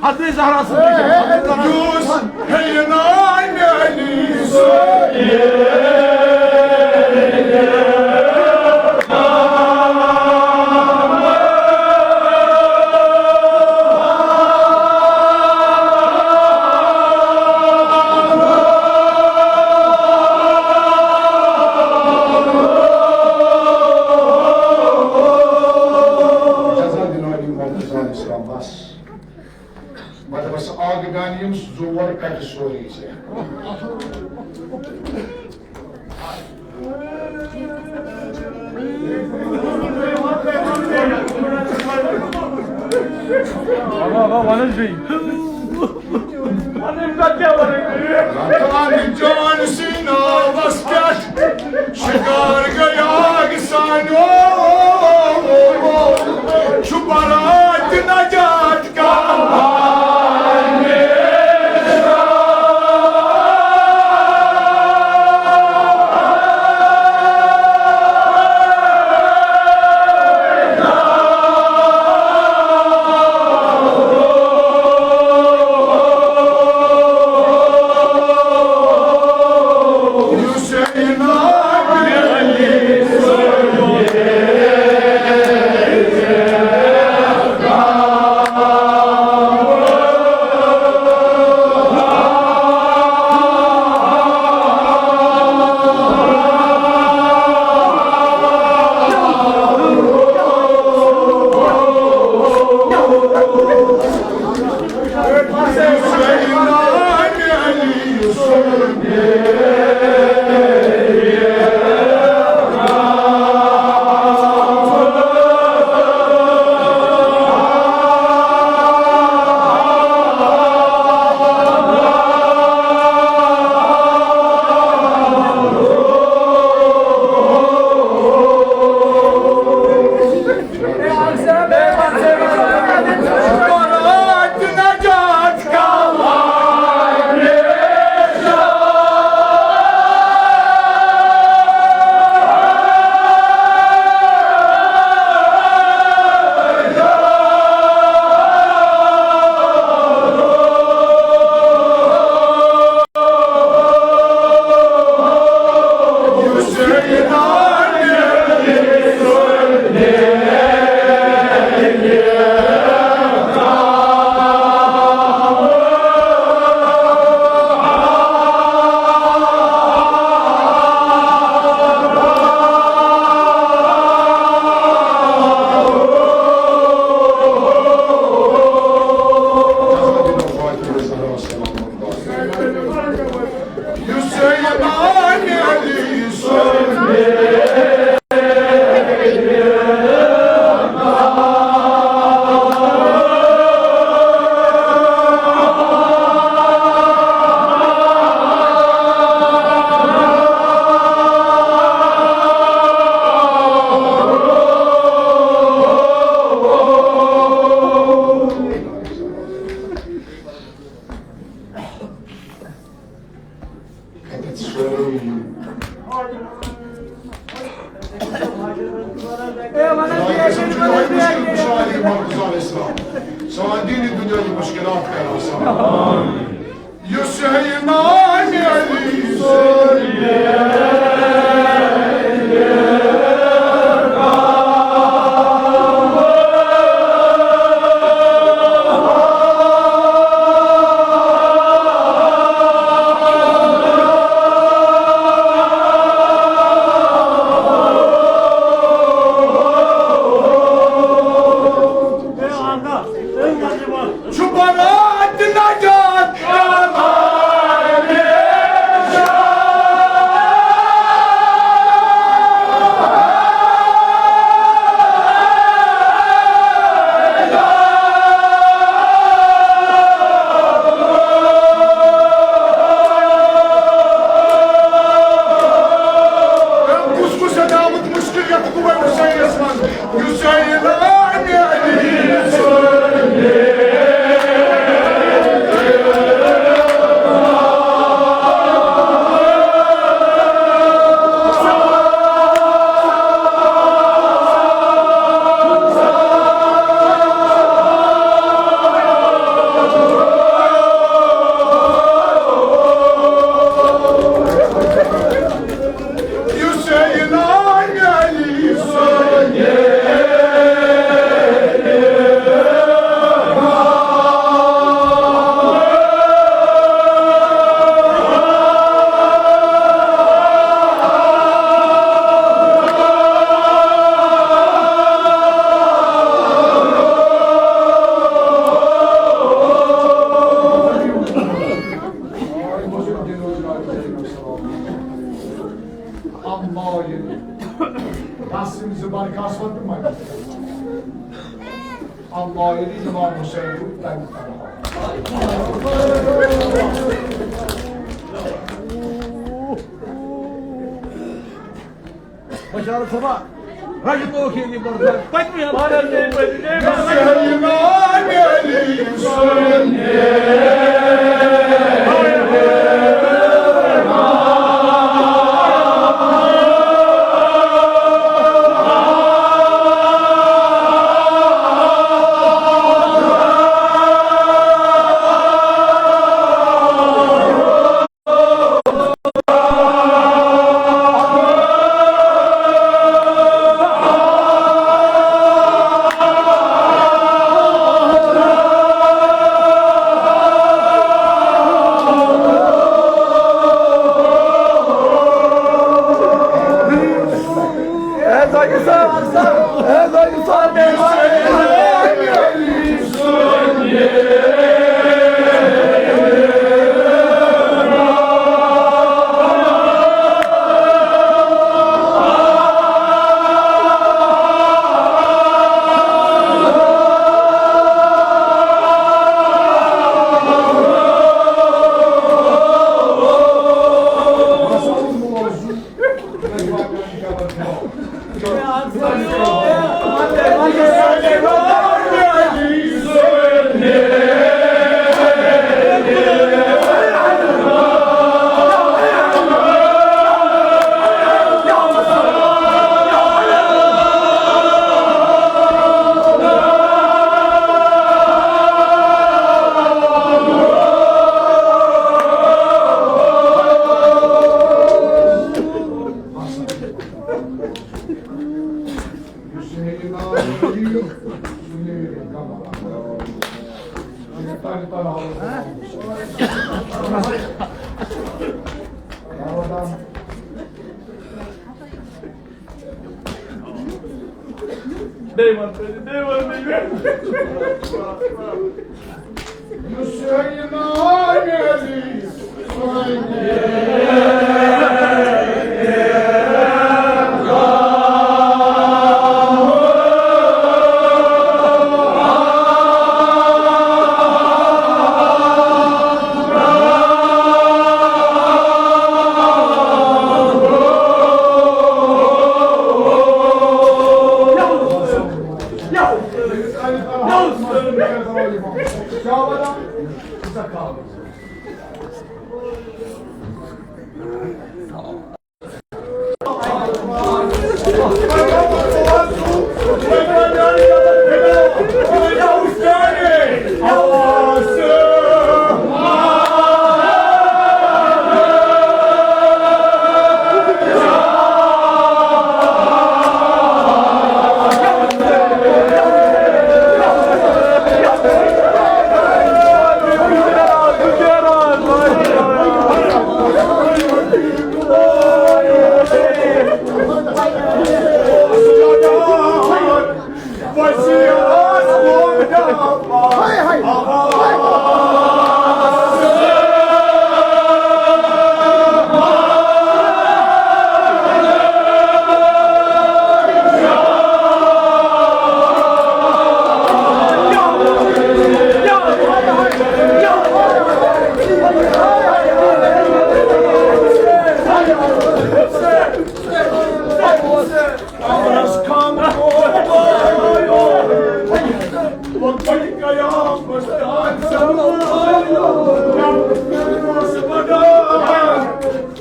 حضرت زہرا سٕنٛدۍ یُس ہے نامہِ علی سُنٛد۔ اجازت دِنہٕ علی محمد رضا علیہ السلام، بس۔ مطلب، بس، آگ گانیم زور کٹ سوری سے۔ بابا، بابا، ونس بیٚیہِ۔ رمضان جان سٕنٛدۍ ناوس پٮ۪ٹھ شکار گٔے آگ سانیو۔ چھُ برات نجات کا۔ سٲری۔ خۄدایہِ قسم چھُ یِہوٚے مُشکِل کُشا علی محمد رضا علیہ السلام۔ سوال دینی دُنیاہٕچ مُشکِلات کَرِ آسان۔ یُس یہِ ناوِ علی سُنٛد چھُ برات نجات۔ کُس کُس ہیٚکہِ آمُت مُشکِل یَتھ کُبر حُسینَس منٛز؟ حُسین آمہِ علی سُنٛد۔ اللہ ییٚلہِ قاسم زٕ برکاس وَن تہٕ مَنہِ۔ اللہ ییٚلہِ اِمام حُسین روٗد تَمہِ پَتہٕ۔ بشار صٲبا، رجب اوکھے نی بردار، پتمہِ ہم۔ بیٚیہِ وَن ژٕ، بیٚیہِ وَن، بیٚیہِ وَن۔ یُس یہِ ناوِ علی سُنٛد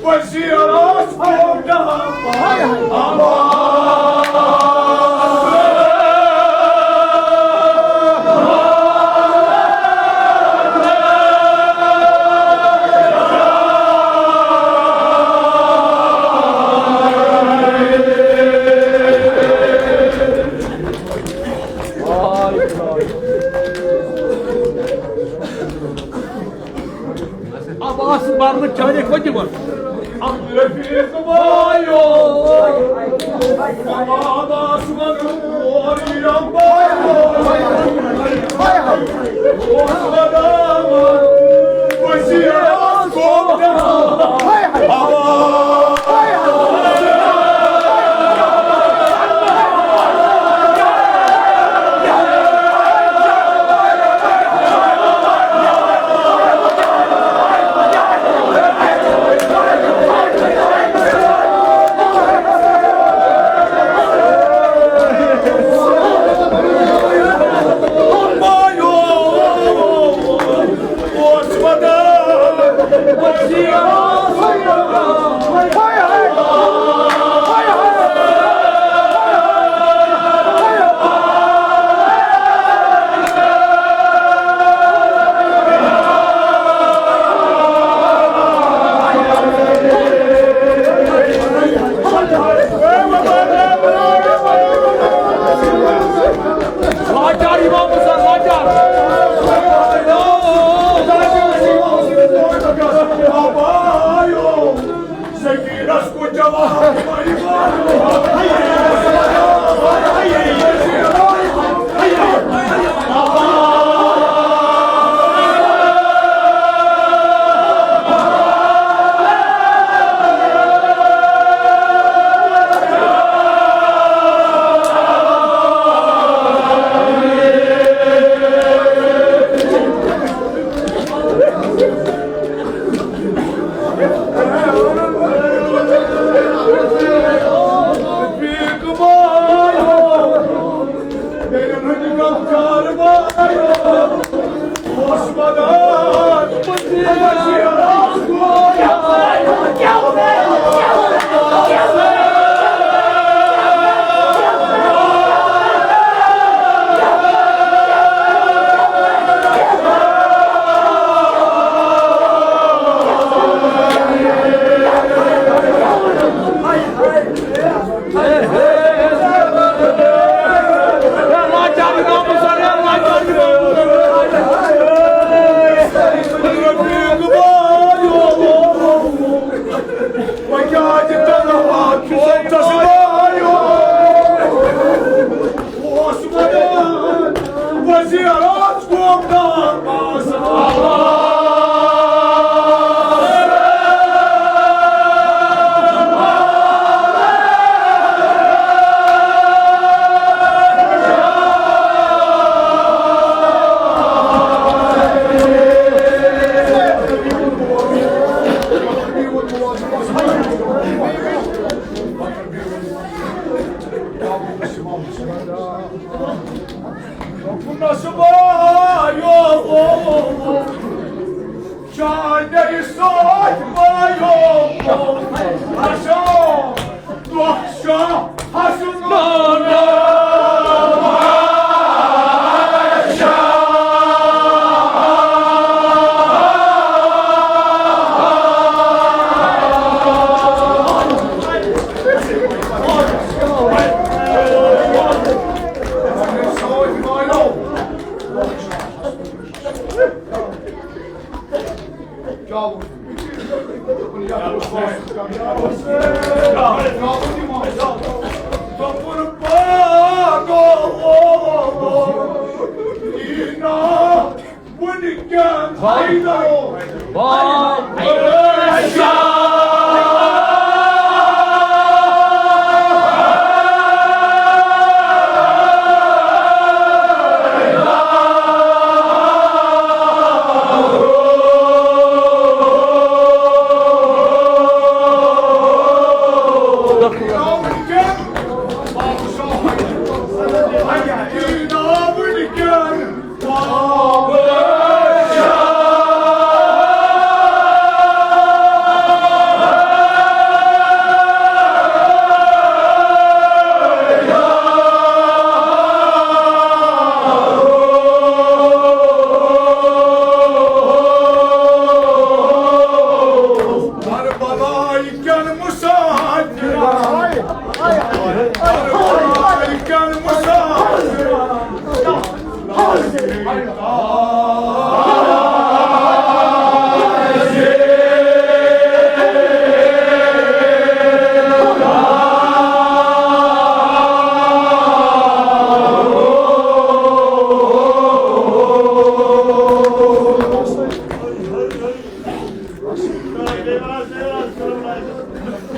وزیرس کوٚر نہٕ عباس مرنہٕ چانہِ پٔتمہِ۔ عبدالرفیق بایو۔ عباس مرنہٕ اور یِم بایو۔ اوس ودان۔ وزیر اوس گوٚمُت۔ لاچار امام حسین، لاچار۔ سکینس کو جواب۔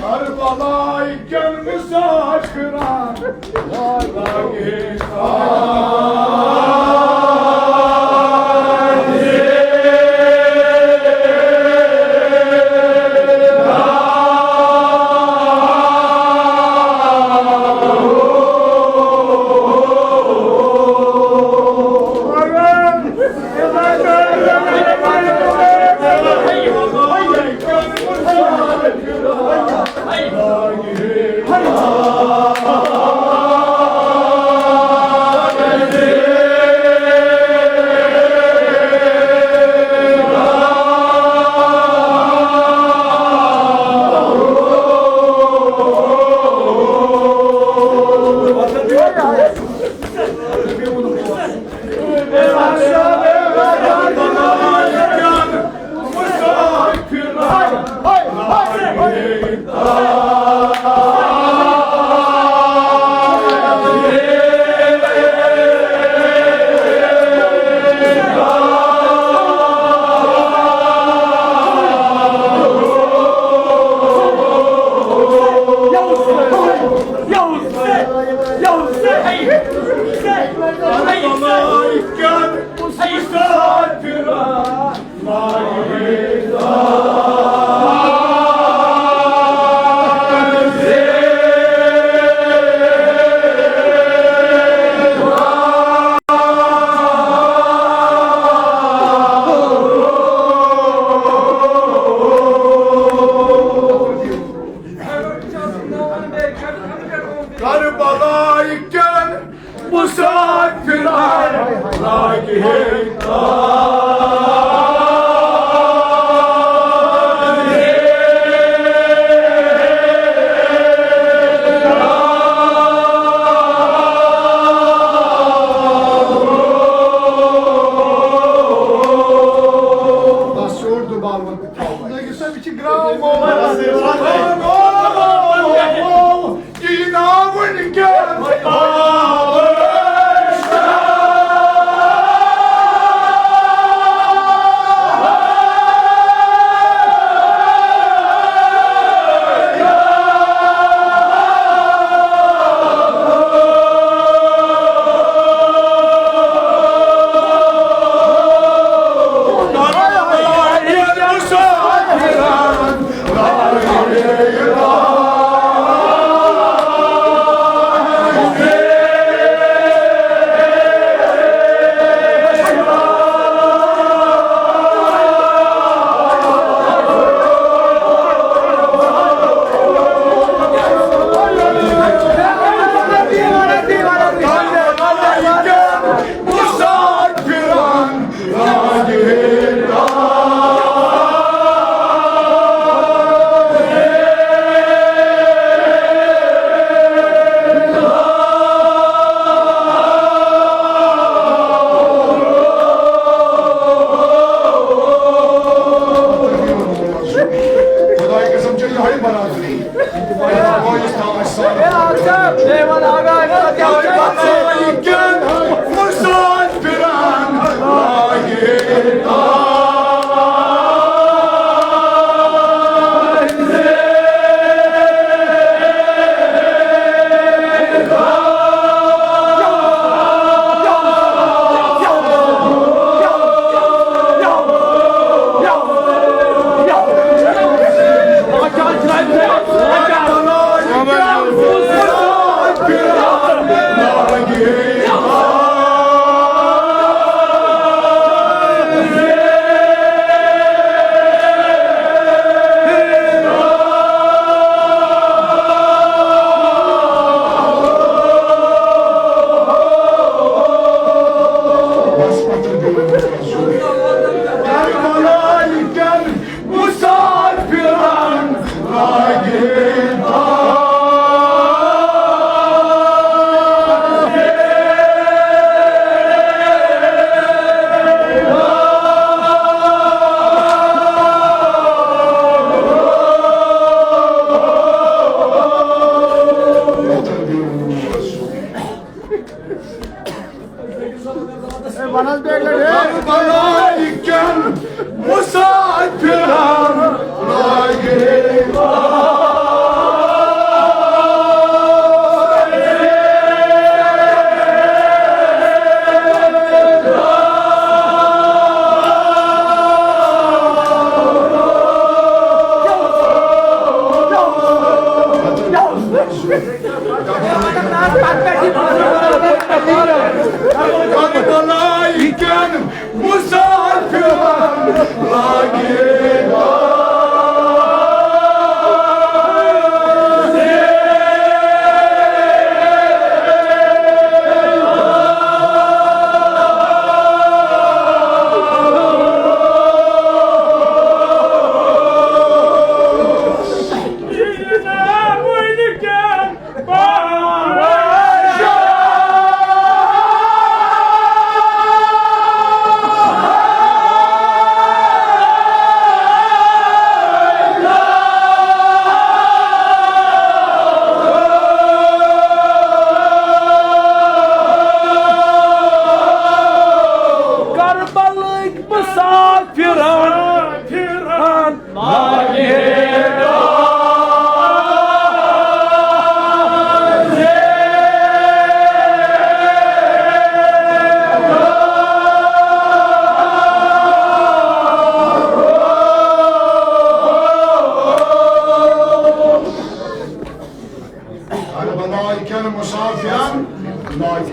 کربلایہِ کٮ۪ن مسافرن۔ کربلایہِ کٮ۪ن مسافرن لاگہِ ہے بس، یور دوبارٕ وَن۔ خداے قسم چھِ یِہوٚے برادری۔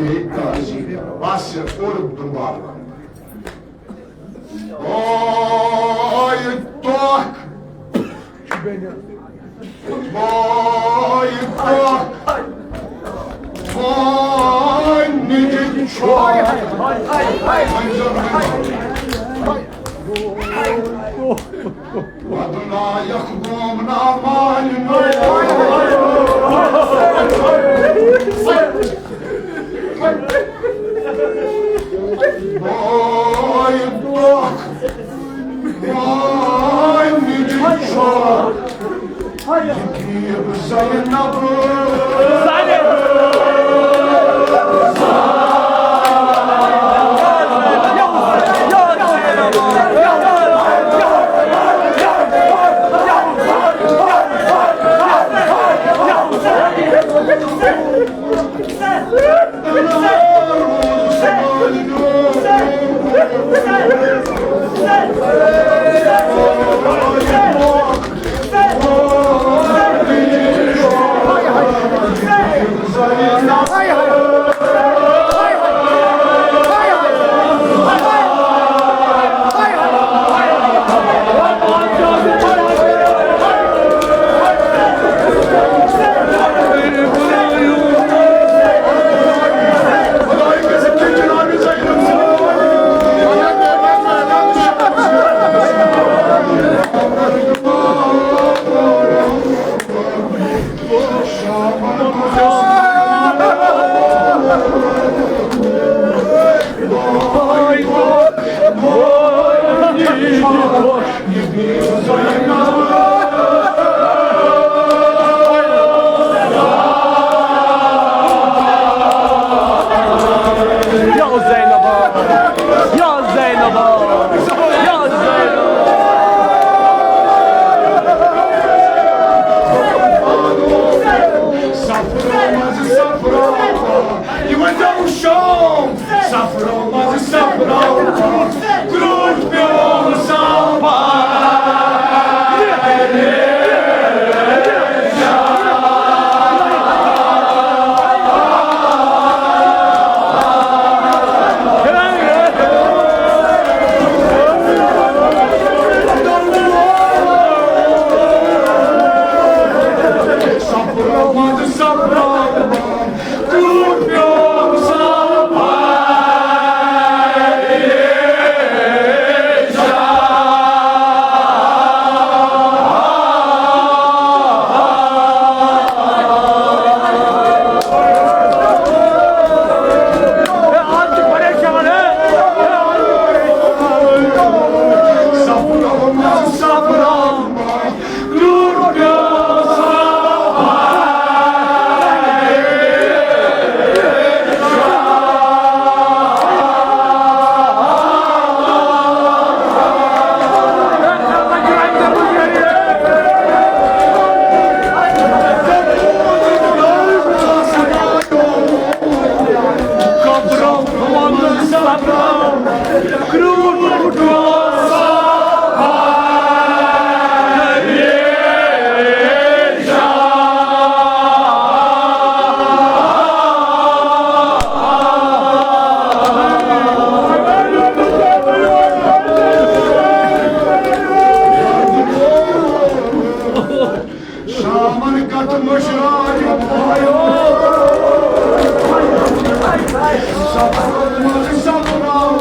بس، اور دربار۔ اوے توکھ، اوے توکھ، اوے نِجہِ چھوکھ۔ بدنایخ گوم نا مالنو۔ بوے دۄکھ، بوے نِجہِ چھوکھ۔ یہِ دیٖب زینب۔ یا زینبا، یا زینبا، یا زینبا۔ صفرا منٛز صفرا، یہِ ؤنۍ زیو شام۔ صفرا منٛز صفرا، کرٛوٗٹھ پیوم صفا۔ شامن کتھ مشرایو بھایو۔ سفرن منٛز سفراو۔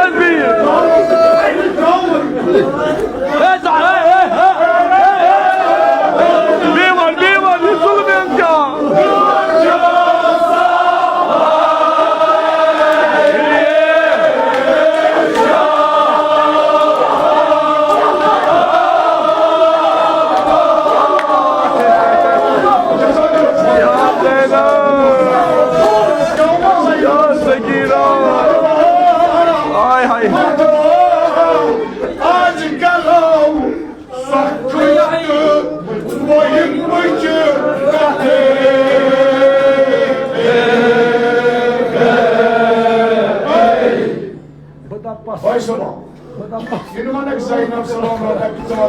بیٚیہِ وَن، بیٚیہِ وَن، یہِ ظُلم کیٛاہ؟ یا زینب، یا سکینہ، ہاے ہاے۔ آز کرو سختی تہٕ مُہِمٕچ کتھ۔ بہٕ دپہٕ پس۔ بھائی صٲب، بہٕ دپہٕ پس۔ یِنہٕ وَنَکھ زینب سلام علیکم۔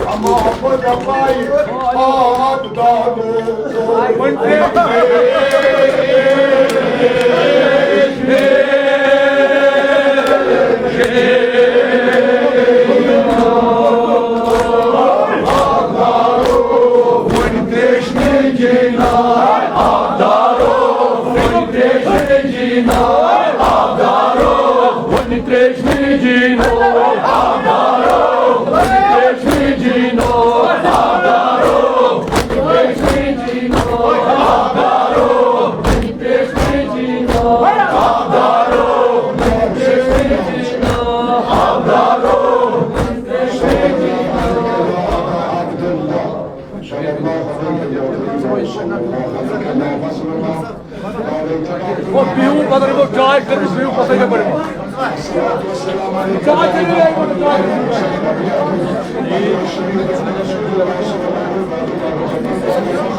اما بہٕ دپہٕ آب دادو۔ او، بِہِو، پَتہٕ دِمو چاے، کٔرِو، بِہِو، پَتہٕ دِمو۔ چاے کٔرِو، چاے کٔرِو۔